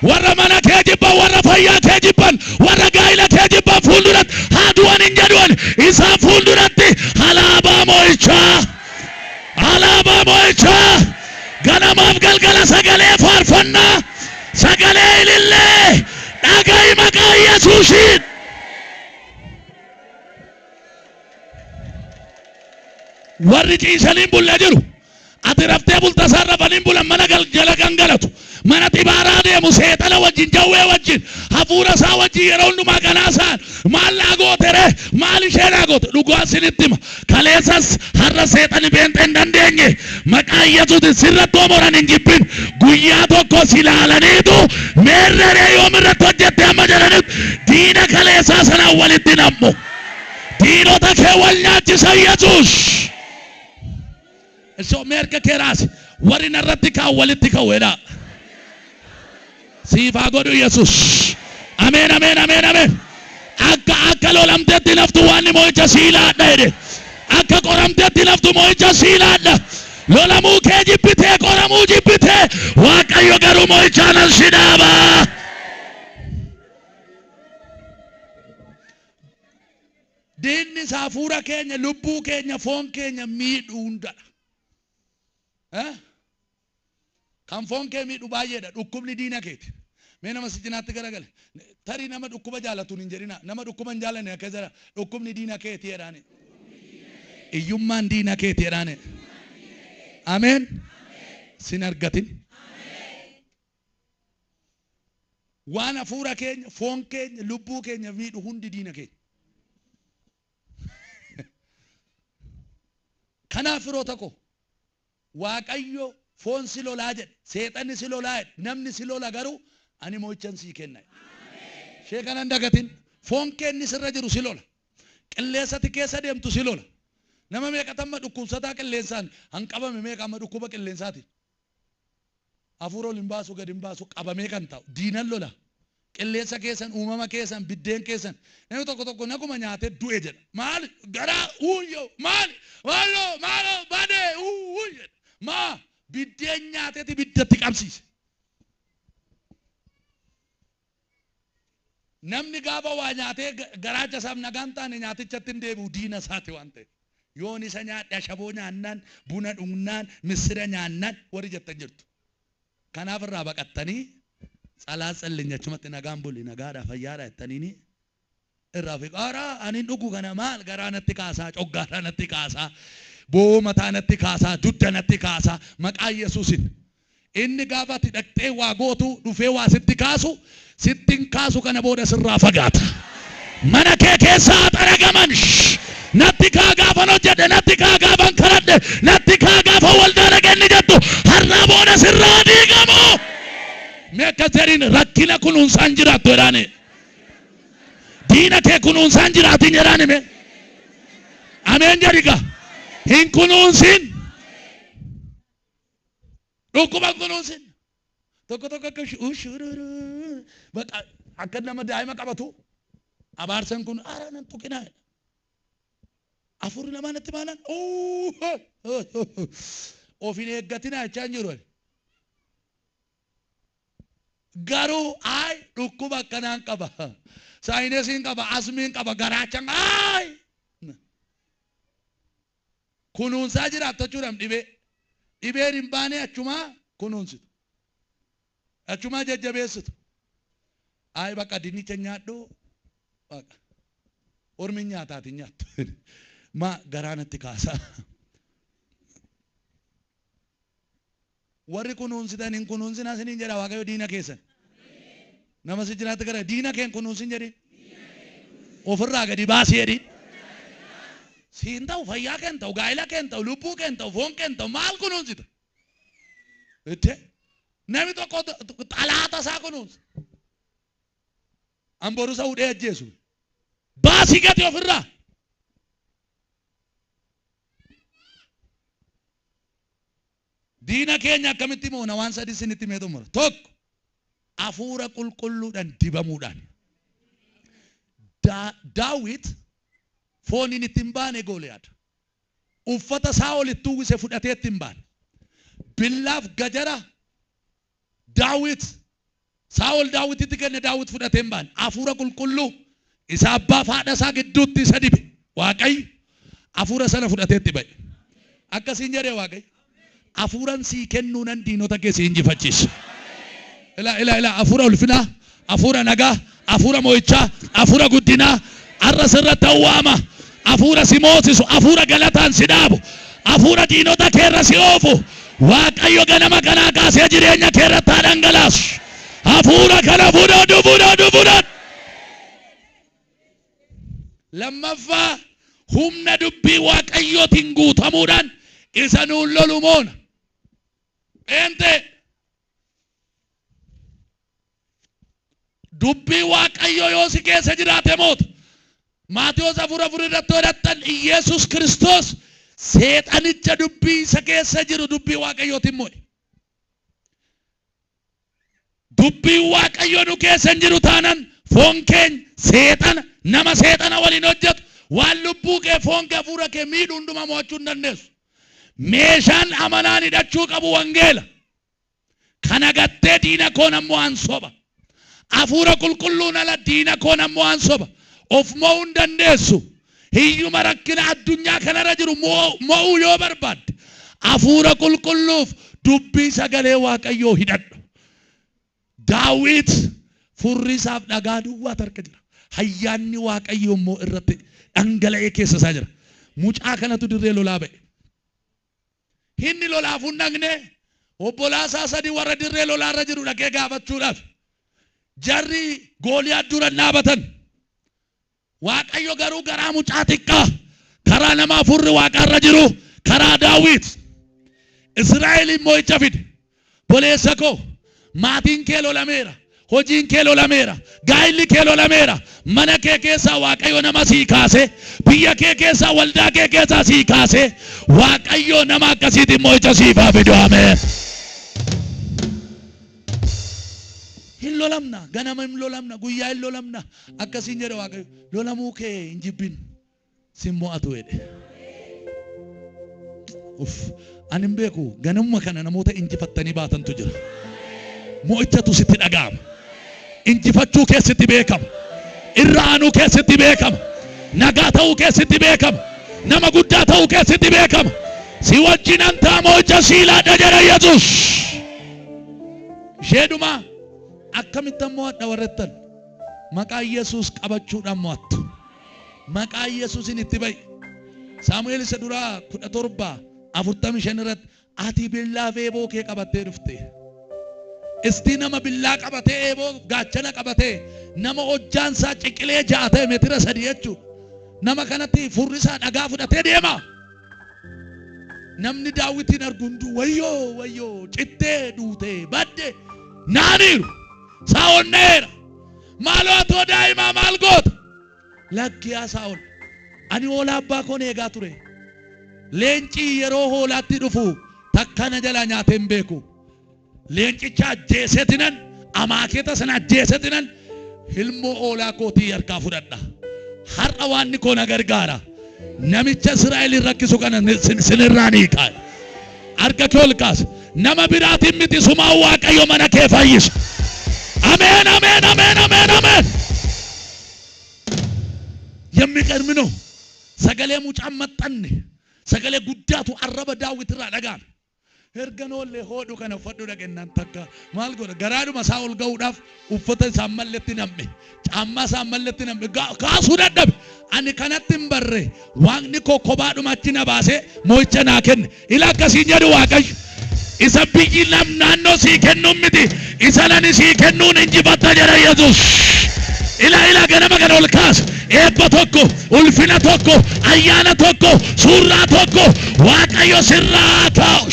Warra mana kee jibban, warra fayyaa kee jibban, warra gaa'ila kee jibban fuulduratti haa du'an hin jedhuan, isaan fuulduratti alaabaa mo'ichaa. Alaabaa mo'ichaa, ganamaaf galgala sagalee faarfannaa, sagalee ilillee dhaga'i maqaa Yesuusiin. Warri ciisanii hin bulle jiru. Ati raftee bulta, isaan rafanii hin bulan, mana jala gangalatu. Mana xibaaraa deemu, seexana wajjin, jawwee wajjin, hafuura isaa wajjin yeroo hundumaa kanaa isaan maal naa goote ree, maal ishee naa goote? Dhugaa sinitti hima. Kaleessas har'a seexani beenxee hin dandeenye. Maqaa Yesuusin sirratti homoran hin jibbin. Guyyaa tokko si ilaalaniitu meerreree, yoom irratti hojjette amma jedhanitti diina kaleessaa sanaan walitti nammu. Diinota kee wal nyaachisa Yesuus. Isoo mee harka kee raasi. Warri narratti ka'an walitti ka'u jedhaa. Siif haa godhu Yesuus. Ameen, ameen, ameen, ameen. Akka lolamteetti naftu waan mo'icha sii laadha jedhe. Akka qoramteetti naftu mo'icha sii laadha. Lolamuu kee jibbitee, qoramuu jibbitee, Waaqayyo garuu mo'ichaan as si dhaaba. Diinni isaa hafuura keenya, lubbuu keenya, foon keenya miidhu hundadha. Eh? Kan foon kee miidhu baay'eedha. Dhukkubni diina keeti. Mee nama si cinaatti garagale. Tarii nama dhukkuba jaalatu hin jedhina. Nama dhukkuba hin jaalanne akka jedha. Dhukkubni diina keeti jedhaani. Iyyummaan diina keeti jedhaani. Ameen. Sin argatin. Waan hafuura keenya, foon keenya, lubbuu keenya miidhu hundi diina keenya. Kanaaf firoota koo, Waaqayyo foon si lolaa jedhe, seexanni si lolaa jedhe, namni si lola, garuu ani mo'ichan sii kenna. Ishee kana hin dagatin. Foon keenni sirra jiru si lola. Qilleensati keessa deemtu si lola. Nama meeqatu amma dhukkubsataa qilleensaan hanqabame, meeqa amma dhukkuba qilleensaatiin? Hafuura ol hin baasu, gad hin baasu, qabamee kan taa'u. Diinan lola. Qilleensa keessan, uumama keessan, biddeen keessan. Namni tokko tokko naguma nyaatee du'e jedha. Maali? Garaa uuyyoo maali? Maaloo maaloo badee uuu jedha. Maa biddeen nyaateeti biddatti qabsiise. Namni gaafa waa nyaatee garaacha isaaf nagaan taane nyaatichatti hin deebi'u, diina isaati waan ta'eef. Yoon isa nyaadhe, ashaboo nyaannaan, buna dhugnaan, missira nyaannaan warri jettan jirtu. Kanaaf irraa baqattanii tsalaa tsallinyi achumatti nagaan buli, nagaadha, fayyaadha jettaniini irraa fi qaaraa ani hin dhugu kana, maal garaa natti kaasaa, coggaaraa natti kaasaa, boo'oo mataa natti kaasaa, dudda natti kaasaa. Maqaa Yesuusin inni gaafa ati dhaqxee waa gootu dhufee waa sitti kaasu sitti hin kaasu, kana booda sirraa fagaata. Mana kee keessaa xaragaman. Natti kaa gaafan hojjedhe, natti kaa gaafan kadhadhe, natti kaa gaafa waldaa dhaqe jettu har'aa booda sirraa diigamu. Mee akkas jedhiin, rakkina kunuunsaan jiraattu jedhaani. Diina kee kunuunsaan jiraatin jedhaan hime. Ameen jedhi gaa. Hin kunuunsin. Dhukkuba hin kunuunsin. Tokko tokko akka ushururu baqa akka nama daa'ima qabatu abaarsan kun ara nan tuqinaa jedha. Afurri namaa natti baanaan of hin eeggatinaa jechaa hin jiru ani. Garuu ayi dhukkuba akkanaan qaba. Saayinesiin qaba, asmiin qaba, garaachan ayi. Kunuunsaa jiraatta jechuudhaam dhibee. Dhibeen hin baane achumaa kunuunsitu. Achumaa jajjabeessitu. Ayi bakka dinnicha nyaadhu baqa. Ormi hin nyaataati hin nyaattu. Maa garaa natti kaasa. Warri kunuunsitan hin kunuunsinaa isiniin jedha Waaqayyo diina keessan. Nama si jiraatti gara diina kee hin kunuunsin jedhiin. Ofirraa gadi baasi jedhiin. Siin ta'u fayyaa kee hin ta'u gaa'ila kee hin ta'u lubbuu kee hin ta'u foon kee hin ta'u maal kunuunsita? Itti namni tokko xalaata isaa kunuunsa. An boru isa hudhee ajjeesu. Baasii gati ofirraa. Diina keenya akkamitti moona waan sadi isinitti himee xumura. Tokko hafuura qulqulluudhaan dibamuudhaan. Daawit fooniin itti hin baane Gooliyaad. Uffata Saa'ol itti uwwise fudhatee itti hin baane. Billaaf gajara Daawit Saa'ol Daawititti kenne Daawit fudhatee hin baane. Hafuura qulqulluu isa abbaaf haadha isaa gidduutti isa dibe Waaqayyo hafuura sana fudhatee itti ba'e. Akkasiin jedhee Waaqayyo. Hafuuran sii kennuunan diinota kee si injifachiisa. Ila ila ila hafuura ulfinaa, hafuura nagaa, hafuura mo'ichaa, hafuura guddinaa har'a sirratti awwaama. Hafuura si moosisu, hafuura galataan si dhaabu, hafuura diinota keerra si oofu. Waaqayyo ganama kanaa kaasee jireenya keerratti haa dhangalaasu. Hafuura kana fudhadhu, fudhadhu, fudhadhu. Lammaffaa humna dubbii Waaqayyootiin guutamuudhaan isa nuun lolu moona. Pheenxee. Dubbii Waaqayyoo yoo si keessa jiraate moota. Maatewos 4:4 irratti yoo hidhattan Iyeesus Kiristoos seexanicha dubbii isa keessa jiru dubbii Waaqayyootiin mo'e. Dubbiin Waaqayyoo nu keessa hin jiru taanan foon keenya seexana nama seexana waliin hojjetu waan lubbuu kee foon kee hafuura kee miidhu hundumaa mo'achuu hin dandeessu. Meeshaan amanaan hidhachuu qabu wangeela. Kana gattee diina koo nan mo'an soba. Hafuura qulqulluun ala diina koo nan mo'an soba. Of mo'uu hin dandeessu. Hiyyuma rakkina addunyaa kanarra jiru mo'uu yoo barbaadde hafuura qulqulluuf dubbii sagalee Waaqayyoo hidhadhu. Daawit furri isaaf dhagaa duwwaatu harka jira. Hayyaanni Waaqayyoo immoo irratti dhangala'ee keessa isaa jira. Mucaa kanatu dirree lolaa ba'e. Inni lolaafuu hin dhaqne, obbolaa isaa sadii warra dirree lolaa irra jiru dhaqee gaafachuudhaaf. Jarri Gooliyaad dura hin dhaabatan. Waaqayyo garuu garaa mucaa xiqqaa, karaa nama hafuurri Waaqaa irra jiru, karaa Daawit Israa'eliin mo'icha fide. Obboleessa koo, maatiin kee lolameera, hojiin kee lolameera, gaa'illi kee lolameera. Mana kee keessaa Waaqayyo nama sii kaasee, biyya kee keessaa, waldaa kee keessaa sii kaasee, Waaqayyo nama akkasiitiin mo'icha siif haa fidu. Ameen. Hin lolamna, ganama hin lolamna, guyyaa hin lolamna. Akkasiin jedhe Waaqayyo. Lolamuu kee hin jibbin. Sin mo'atu jedhe. Uff, ani hin beeku ganamuma kana namoota injifattanii baatantu jira. Mo'ichatu sitti dhaga'ama. Injifachuu keessatti beekama. Irra aanuu keessatti beekama. Nagaa ta'uu keessatti beekama. Nama guddaa ta'uu keessatti beekama. Si wajjinan ta'a mo'icha sii laadha jedha Yesuus. Isheedhumaa akkamittan mo'adha warrettan maqaa Yesuus qabachuudhaan mo'attu. Maqaa Yesuusin itti ba'i. Saamu'eel isa duraa 17:45 irratti ati billaa fi eeboo kee qabattee dhufte. Istii nama billaa qabatee eeboo gaachana qabatee nama hojjaan isaa ciqilee 6 ta'e meetira 3 jechuudha. Nama kanatti furrisaa dhagaa fudhatee deema. Namni Daawitiin argu hunduu wayyoo wayyoo cittee duutee badde naaniiru. Saa'ol na'eera. Maaloo atoo daa'imaa maal goota? Lakki yaa Saa'ol, ani hoolaa abbaa koon eegaa ture. Leenci yeroo hoolaatti dhufu takka na jalaa nyaatee hin beeku. Leencicha ajjeesetinan, amaakeeta sana ajjeesetinan ilmoo hoolaa kootii harkaa fudhadha. Har'a waanni koo na gargaara. Namicha Israa'elin rakkisu kana sinirraa ni hiika. Harka kee ol kaasi. Nama biraatiin miti sumaan Waaqayyo mana kee fayyisa. Ameen ameen ameen ameen ameen. የሚገርም ነው። Sagalee mucaan maxxanne sagalee guddaatu arraba Daawit irraa dhaga'ame. Erga noollee hoodhu kana uffadhu dhaqennaan takka maal godha garaadhuma isaa ol ga'uudhaaf uffata isaan malletti nam'e caammaa isaan malletti nam'e kaasuu dadhabe. Ani kanatti hin barre, Waaqni koo kophaadhuma achi na baasee mo'icha naa kenne. Ila akkasiin jedhu Waaqayyo isa biyyi nam naannoo sii kennuun miti, isa nani sii kennuun injifatta jedha Yesuus. Ila ila ganama kana ol kaas. Eebba tokko, ulfina tokko, ayyaana tokko, suuraa tokko Waaqayyo sirraa kaa'u.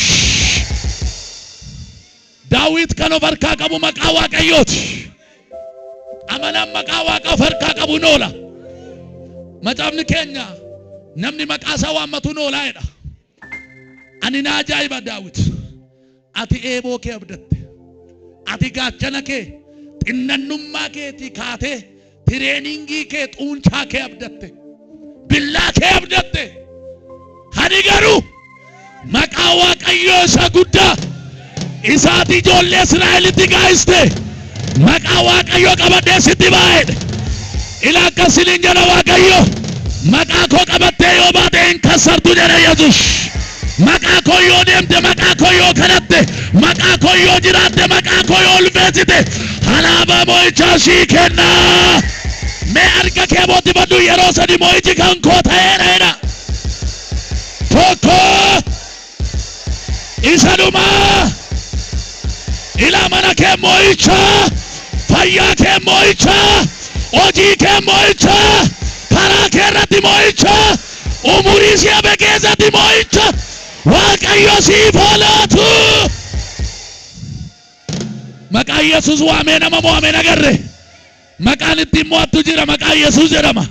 Daawit kan of harkaa qabu maqaa Waaqayyooti. Amanaan maqaa Waaqa of harkaa qabu noola. Macaafni keenya namni maqaa isaa waammatu noolaa jedha. Ani na ajaa'iba Daawit. Ati eeboo kee abdatte. Ati gaachana kee xinnannummaa keetii kaatee training kee xuunchaa kee abdatte. Billaa kee abdatte. Ani garuu maqaa Waaqayyoo isa guddaa isaati ijoollee Israa'elitti gaa'iste maqaa Waaqayyoo qabadhee sitti baa'edha. Ila akkasiniin jedha Waaqayyo, maqaa koo qabattee yoo baate hin kassartu jedha Yesus. Maqaa koo yoo deemte, maqaa koo yoo kadhatte, maqaa koo yoo jiraatte, maqaa koo yoo ulfeessite, alaabaa mo'ichaa sii kennaa. Mee harka kee booddifadhu, yeroo sadi mo'ichi kan koo ta'eedha jedha. Tokko, isa dhumaa. Ila mana kee mo'icha, fayyaa kee mo'icha, hojii kee mo'icha, karaa kee irratti mo'icha, umurii si hafe keessatti mo'icha Waaqayyo siif haa laatu. Maqaa Yesuus waamee nama mo'ame nagarre. Maqaan ittiin mo'attu jira, maqaa Yesuus jedhama.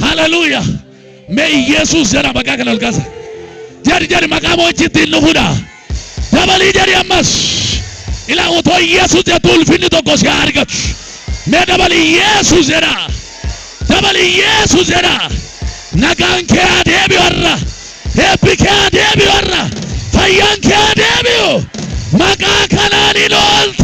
Haleluuya. Mee Yesuus jedha, maqaa kana ol kaasa. Jedhi jedhi, maqaa mo'ichi ittiin dhufudha. Dabalii jedhi ammas. Ilaa otoo Yesuus jettu ulfinni tokko si haa argatu. Mee dabalii Yesuus jedha. Dabalii Yesuus jedha. Nagaan kee haa deebi'u har'a. Eebbi kee haa deebi'u har'a. Fayyaan kee haa deebi'u. Maqaa kanaan hin oolta.